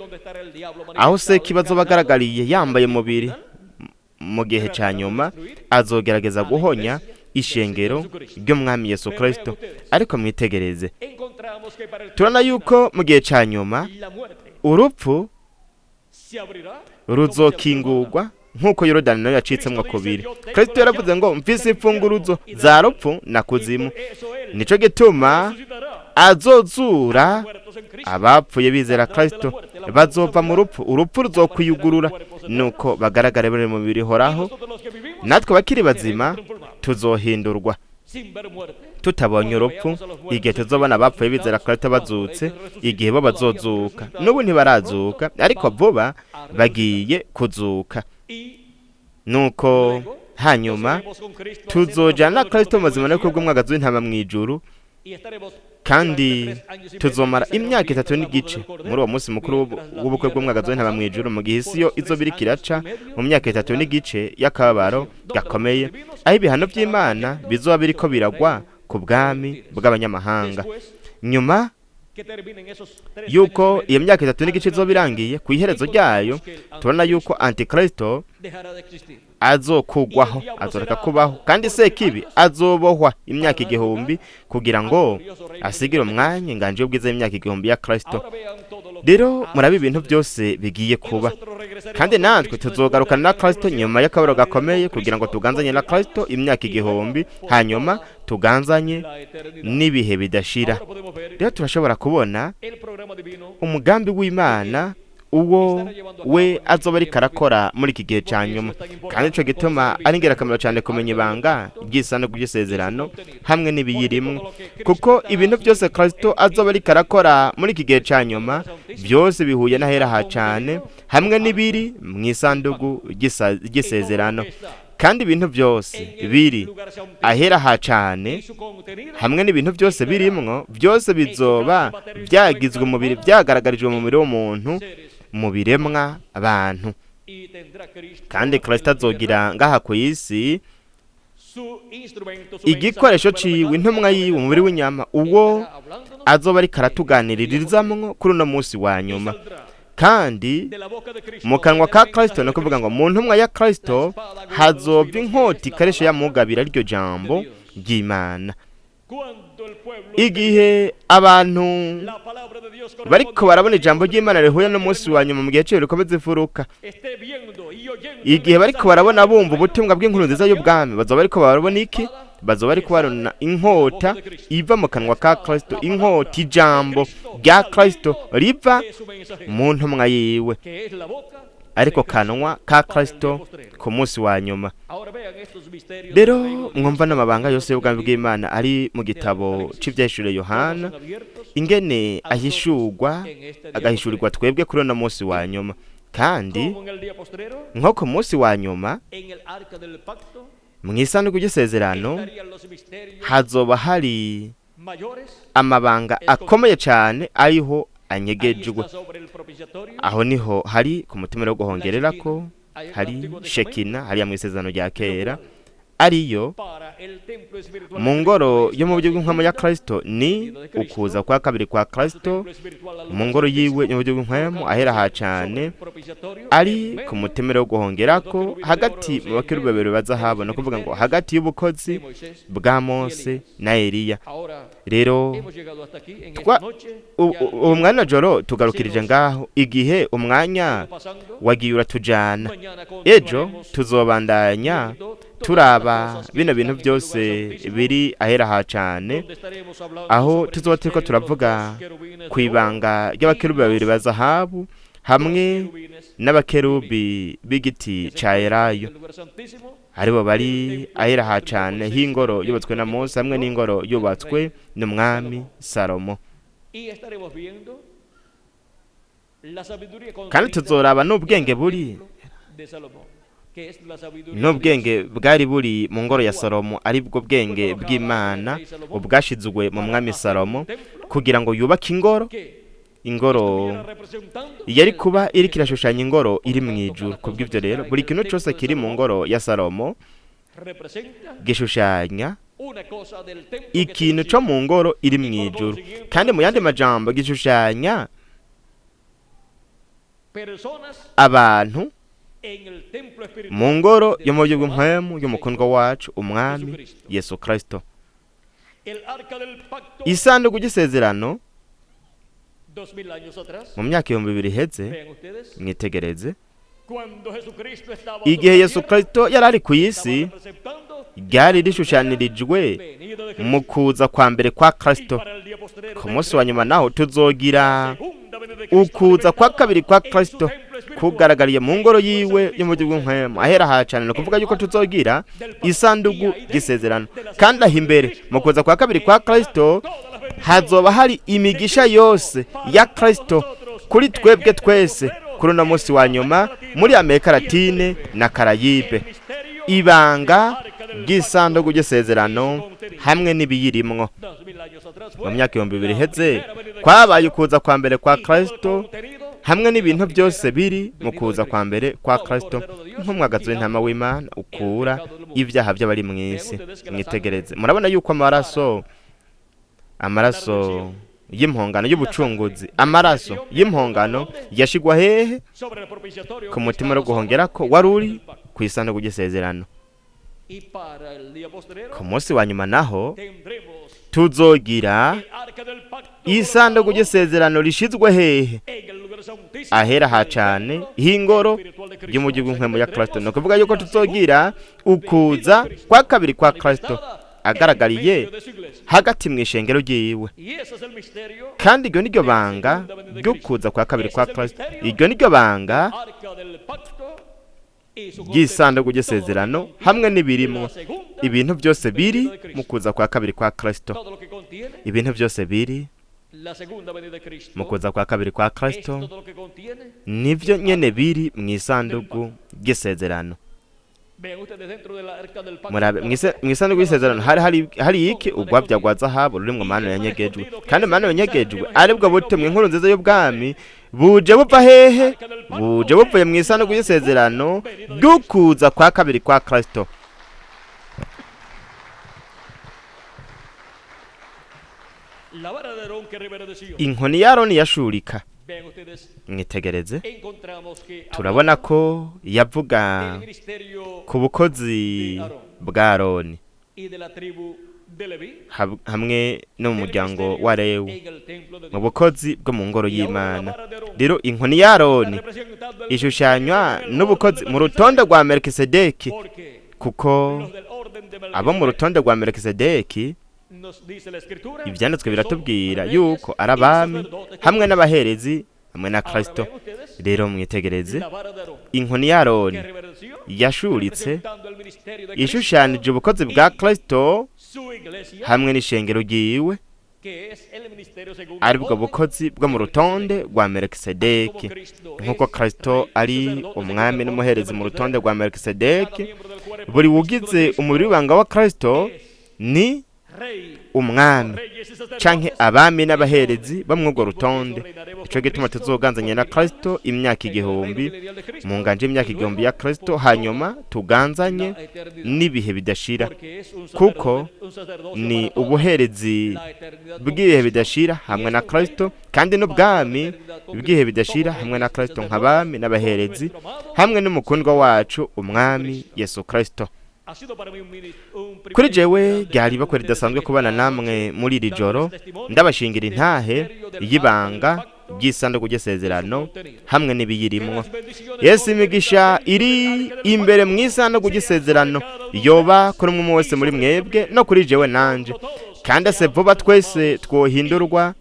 aho seki bazoba agaragariye yambaye umubiri mu gihe ca nyuma, azogerageza guhonya ishengero ry'Umwami Yesu Kristo. Ariko mwitegereze, turabona yuko mu gihe ca nyuma urupfu ruzokingurwa nk'uko Yorodani nayo yacitsemwo kubiri. Kristo yaravuze ngo: "Mfise imfunguruzo za rupfu na kuzimu." Nico gituma azozura abapfuye bizera Kristo, bazova mu rupfu, urupfu ruzokwiyugurura, nuko bagaragare bari mu mubiri ihoraho. Natwe bakiri bazima tuzohindurwa tutabonye urupfu, igihe tuzobona abapfuye bizera Kristo bazutse, igihe bo bazozuka. N'ubu ntibarazuka, ariko vuba bagiye kuzuka. Nuko hanyuma tuzojana na Kristo muzima no kubw'umwagazi w'intama mu ijuru, kandi tuzomara imyaka 3 n'igice muri uwo munsi mukuru w'ubukwe bw'umwagazi w'intama mu ijuru, mu gihe isi yo izoba iriko iraca mu myaka 3 n'igice y'akababaro gakomeye, aho ibihano by'Imana bizoba biriko biragwa ku bwami bw'abanyamahanga. Nyuma yuko iyo myaka 3 n'igice izoba irangiye, ku iherezo ryayo tubona yuko Antikristo azokugwaho, azoreka kubaho, kandi Sekibi azobohwa imyaka 1000 kugira ngo asigire umwanya inganje y'ubwiza y'imyaka 1000 ya Kristo. Rero murabe ibintu byose bigiye kuba. Kandi natwe tuzogarukana na Kristo nyuma y'akabaro gakomeye kugira ngo tuganzanye na Kristo imyaka 1000, hanyuma tuganzanye n'ibihe bidashira. Rero turashobora kubona umugambi w'Imana uwo we azoba ariko arakora muri iki gihe cya nyuma. Kandi ico gituma ari ingirakamaro cyane kumenya ibanga ry'isanduku ry'isezerano hamwe n'ibiyirimwo, kuko ibintu byose Kristo azoba ariko arakora muri iki gihe cya nyuma byose bihuye n'ahera ha cyane hamwe n'ibiri mu isanduku ry'isezerano. Kandi ibintu byose biri ahera ha cyane hamwe n'ibintu byose birimwo, byose bizoba byagizwe umubiri, byagaragarijwe mu mubiri w'umuntu, mu biremwa abantu. Kandi Kristo azogira ngaha ku isi igikoresho ciwe, intumwa yiwe, umubiri w'inyama, uwo azoba ariko aratuganiririzamwo kuri uno munsi wa nyuma. Kandi mu kanwa ka Kristo, ni ukuvuga ngo mu ntumwa ya Kristo, hazova inkota ikaresha yamugabira, ryo jambo ry'Imana. Igihe abantu bariko barabona ijambo ry'Imana rihuye n'umunsi wa nyuma mu gihe cyo rikomeza imfuruka, igihe bariko barabona bumva ubutumwa bw'inkuru nziza y'ubwami, bazoba bariko barabona iki? Bazoba bariko barabona inkota iva mu kanwa ka Kristo, inkota, ijambo rya Kristo riva mu ntumwa yiwe, ariko kanwa ka Kristo ku munsi wa nyuma. Rero mwumva n'amabanga yose y'ubwami bw'Imana ari mu gitabo c'Ivyahishuriwe Yohana, ingene ahishurwa, agahishurirwa twebwe kuri uno munsi wa nyuma. Kandi como en el día postrero, nko ku munsi wa nyuma, en el arca del pacto, mu isanduku ry'isezerano estarían los misterios hazoba hari mayores. amabanga akomeye cyane ariho Ahí anyegejwe. está sobre el propiciatorio Aho niho hari ku mutima wo guhongererako, hari Shekina hariya mu isezerano rya kera, ariyo para el templo espiritual mu de ngoro Cristo, yo mu buryo bw'impwemu ya esta Kristo, ni ukuza kwa kabiri kwa su Kristo templo espiritual, la luz mu ngoro yiwe yo mu buryo bw'impwemu ahera ha sobre cane, el propiciatorio, ari en ku medio mutemero wo guhongerako hagati mu bakerubi babiri bazahabu, ni ukuvuga ngo hagati y'ubukozi de Moisés. bwa Mose na Eliya. Ahora Rero hemos llegado hasta aquí en twa esta noche. Ya uwo mwanya joro tugarukirije ngaho, igihe umwanya pasando, wagiye uratujana. mañana Ejo continuaremos tuzobandanya viendo todas estas turaba cosas que bino bintu están en el lugar byose santísimo, biri ahera ha cane, donde estaremos hablando aho sobre el tuzoba turiko misterio de los turavuga dos querubines de ku ibanga ry'abakerubi babiri ba zahabu hamwe oro, querubines n'abakerubi b'igiti que se ca encuentran en elayo, el lugar santísimo, aribo bari ahera ha cane h'ingoro yubatswe na Mose hamwe n'ingoro yubatswe n'umwami Salomo. y estaremos viendo la sabiduría Kandi contenida tuzoraba en n'ubwenge el buri templo de Salomón, que es la sabiduría de Dios. n'ubwenge bwari buri mu ngoro ya Salomo, ari bwo bwenge bw'Imana ubwashizwe mu mwami Salomo kugira ngo yubake ingoro, que ingoro estuviera representando yari el kuba templo iriko irashushanya ingoro iri mu ijuru. Kubw'ivyo rero buri kintu cose kiri mu ngoro ya Salomo representa gishushanya una cosa del templo que está en ikintu el co cielo. mu ngoro iri mu ijuru, kandi mu yandi majambo gishushanya Personas abantu en el templo espiritual mu ngoro yo mu buryo bw'impwemu y'umukundwa wacu umwami Yesu Kristo. El arca del pacto, Isanduku ry'isezerano 2000 años atrás, mu myaka 2000 iheze, vean ustedes, mwitegereze cuando Jesucristo estaba sobre igihe la Yesu tierra, Kristo yari ari ku estaba isi, representando ryari rishushanirijwe venida de Cristo. mu kuza kwa mbere kwa Y Kristo. para el día postrero Ku munsi wa nyuma naho tuzogira segunda venida de Cristo ukuza kwa kabiri kwa en su Kristo templo espiritual, kugaragariye mu ngoro yiwe yo mu buryo bw'impwemu ahera ha cane. Ni ukuvuga yuko tuzogira isanduku ry'isezerano, kandi aho imbere mu kuza kwa kabiri kwa Kristo hazoba hari imigisha yose ya Kristo kuri twebwe twese kuri uno munsi wa nyuma muri Amerika Latine na Karayibe. el misterio Ibanga ry'isanduku ry'isezerano hamwe n'ibiyirimwo. 2000 años atrás Mu fue myaka 2000 iheze primera venida de kwabaye ukuza kwa mbere kwa y todo el Kristo contenido hamwe n'ibintu byose biri mu kuza kwa mbere kwa Kristo, nk'umwagazi w'intama w'Imana ukura ibyaha by'abari mu isi. Mwitegereze, murabona yuko amaraso y'impongano y'ubucunguzi, amaraso y'impongano yashigwa hehe? Sobre el propiciatorio Ku mutima wo guhongerako wari uri ku isanduku ry'isezerano. y para el día postrero Ku munsi wa nyuma naho tendremos tuzogira el arca del pacto isanduku colocado ry'isezerano rishizwe hehe? en el lugar santísimo Ahera ha del cane templo h'ingoro espiritual de Cristo. y'umujyi O sea, w'impwemu ya Kristo. Ni tendremos ukuvuga yuko la tuzogira ukuza kwa kabiri kwa Kristo manifestada en agaragariye medio de su iglesia. hagati mu ishengero ryiwe. Y ese es el misterio Kandi iryo niryo banga ry'ukuza kwa kabiri kwa Kristo, iryo niryo banga arca del pacto y su ry'isanduku contenido. ry'isezerano Todo lo que hamwe contiene n'ibirimwo, la segunda ibintu byose biri mu kuza kwa kabiri kwa Kristo, todo lo que contiene ibintu byose biri la segunda venida de Cristo mu kuza kwa kabiri kwa es Kristo todo lo que contiene. nivyo nyene biri mu isanduku ry'isezerano. Vean ustedes dentro del arca del pacto Murabe mu isanduku y'isezerano hari iki? Urwabya rwa zahabu rurimwo manu yanyegejwe, kandi manu yanyegejwe aribwo butumwa inkuru nziza y'ubwami buje buva hehe? Buje buvuye mu isanduku y'isezerano ry'ukuza kwa kabiri kwa Kristo. La vara de Aarón que reverdeció. Inkoni ya Aroni yashurika. Vean ustedes, Mwitegereze, encontramos que turabona ko yavuga del ministerio ku bukozi bwa Aroni y de la tribu de Leví hamwe no mu del muryango ministerio wa Lewi, en el templo de mu Dios. bukozi bwo mu ngoro y'Imana. Rero inkoni ya Aroni Está representando el ishushanywa ministerio en el n'ubukozi orden de mu rutonde rwa Melkisedeki, porque kuko los del orden de abo mu Melquisedec rutonde rwa Melkisedeki nos dice la escritura ivyanditswe que biratubwira somos yuko reyes ari y abami sacerdotes con hamwe n'abaherezi hamwe na Ahora Kristo. vean ustedes Rero mwitegereze la vara de Aarón inkoni ya que Aroni reverdeció yashuritse representando el ministerio de Cristo ishushanije ubukozi bwa Kristo su iglesia hamwe n'ishengero ryiwe, Aribwo bukozi bwo mu rutonde rwa Melikisedeki. Nk'uko Kristo ari umwami n'umuherezi mu rutonde rwa Melikisedeki, buri wugize umubiri w'ibanga wa Kristo ni umwami canke abami n'abaherezi bo mw'urwo rutonde. Ico gituma tuzoganzanya na Kristo imyaka 1000, mu nganje y'imyaka 1000 ya Kristo, hanyuma tuganzanye n'ibihe bidashira, kuko ni ubuherezi bw'ibihe bidashira hamwe na Kristo, kandi n'ubwami bw'ibihe bidashira hamwe na Kristo nk'abami n'abaherezi hamwe n'umukundwa wacu umwami Yesu Kristo. Kuri jewe ryari ibakwe ridasanzwe kubana namwe muri iri joro, ndabashingira intahe y'ibanga ry'isanduku ry'isezerano hamwe n'ibiyirimwo. Yesu, imigisha iri imbere mu isanduku ry'isezerano yoba kuri umwe wese muri mwebwe no kuri jewe nanje, kandi ase vuba twese twohindurwa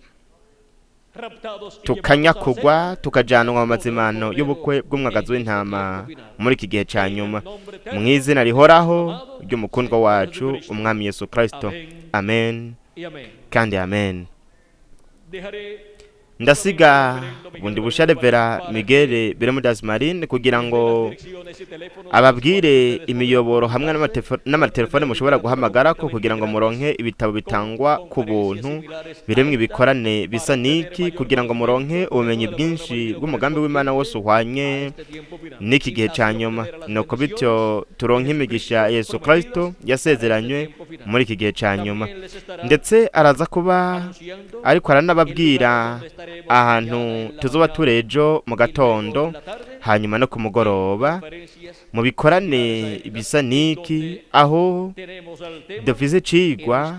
tukanyakugwa tukajanwa mu mazimano y'ubukwe bw'umwagazi w'intama muri iki gihe ca nyuma, mu izina rihoraho ry'umukundwa wacu umwami Yesu Kristo. Amen kandi amen. Ndasiga bundi busha Revera Miguel Bermudez Marine kugira ngo ababwire imiyoboro hamwe n'amatelefone mushobora guhamagara ko kugira ngo muronke ibitabo bitangwa ku buntu biremwe ibikorane bisa niki, kugira ngo muronke ubumenyi bwinshi bw'umugambi w'Imana wose uhwanye n'iki gihe ca nyuma, nuko bityo turonke imigisha Yesu Kristo yasezeranywe muri iki gihe ca nyuma. Ndetse araza kuba ariko aranababwira ahantu tuzoba turi ejo mu gatondo, hanyuma no ku mugoroba mu bikorane bisa niki, aho dufise icigwa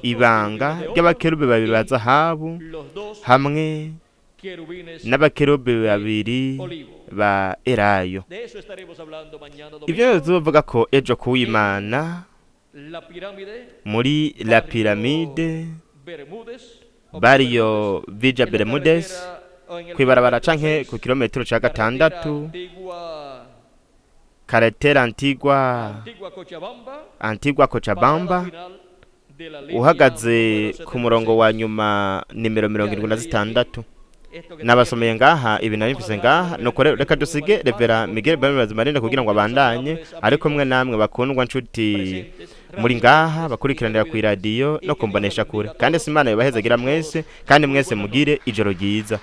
ibanga ry'abakerubi babiri ba zahabu hamwe n'abakerubi babiri ba elayo. Ibyo tuzovuga ko ejo kuw'Imana muri La Pyramide, Barrio Villa Bermudez, kwibarabara canke ku kilometero ca 6, Carretera Antigua Cochabamba, uhagaze ku murongo wa nyuma nimero 76. Nabasomeye ngaha ibi nari mfise ngaha, nuko rero reka dusige Revera Miguel Bermudez Marine kugira ngo abandanye ariko mwe namwe bakundwa nshuti muri ngaha bakurikiranira ku iradiyo no kumbonesha kure. Kandi si Imana yobahezagira mwese, kandi mwese mugire ijoro ryiza.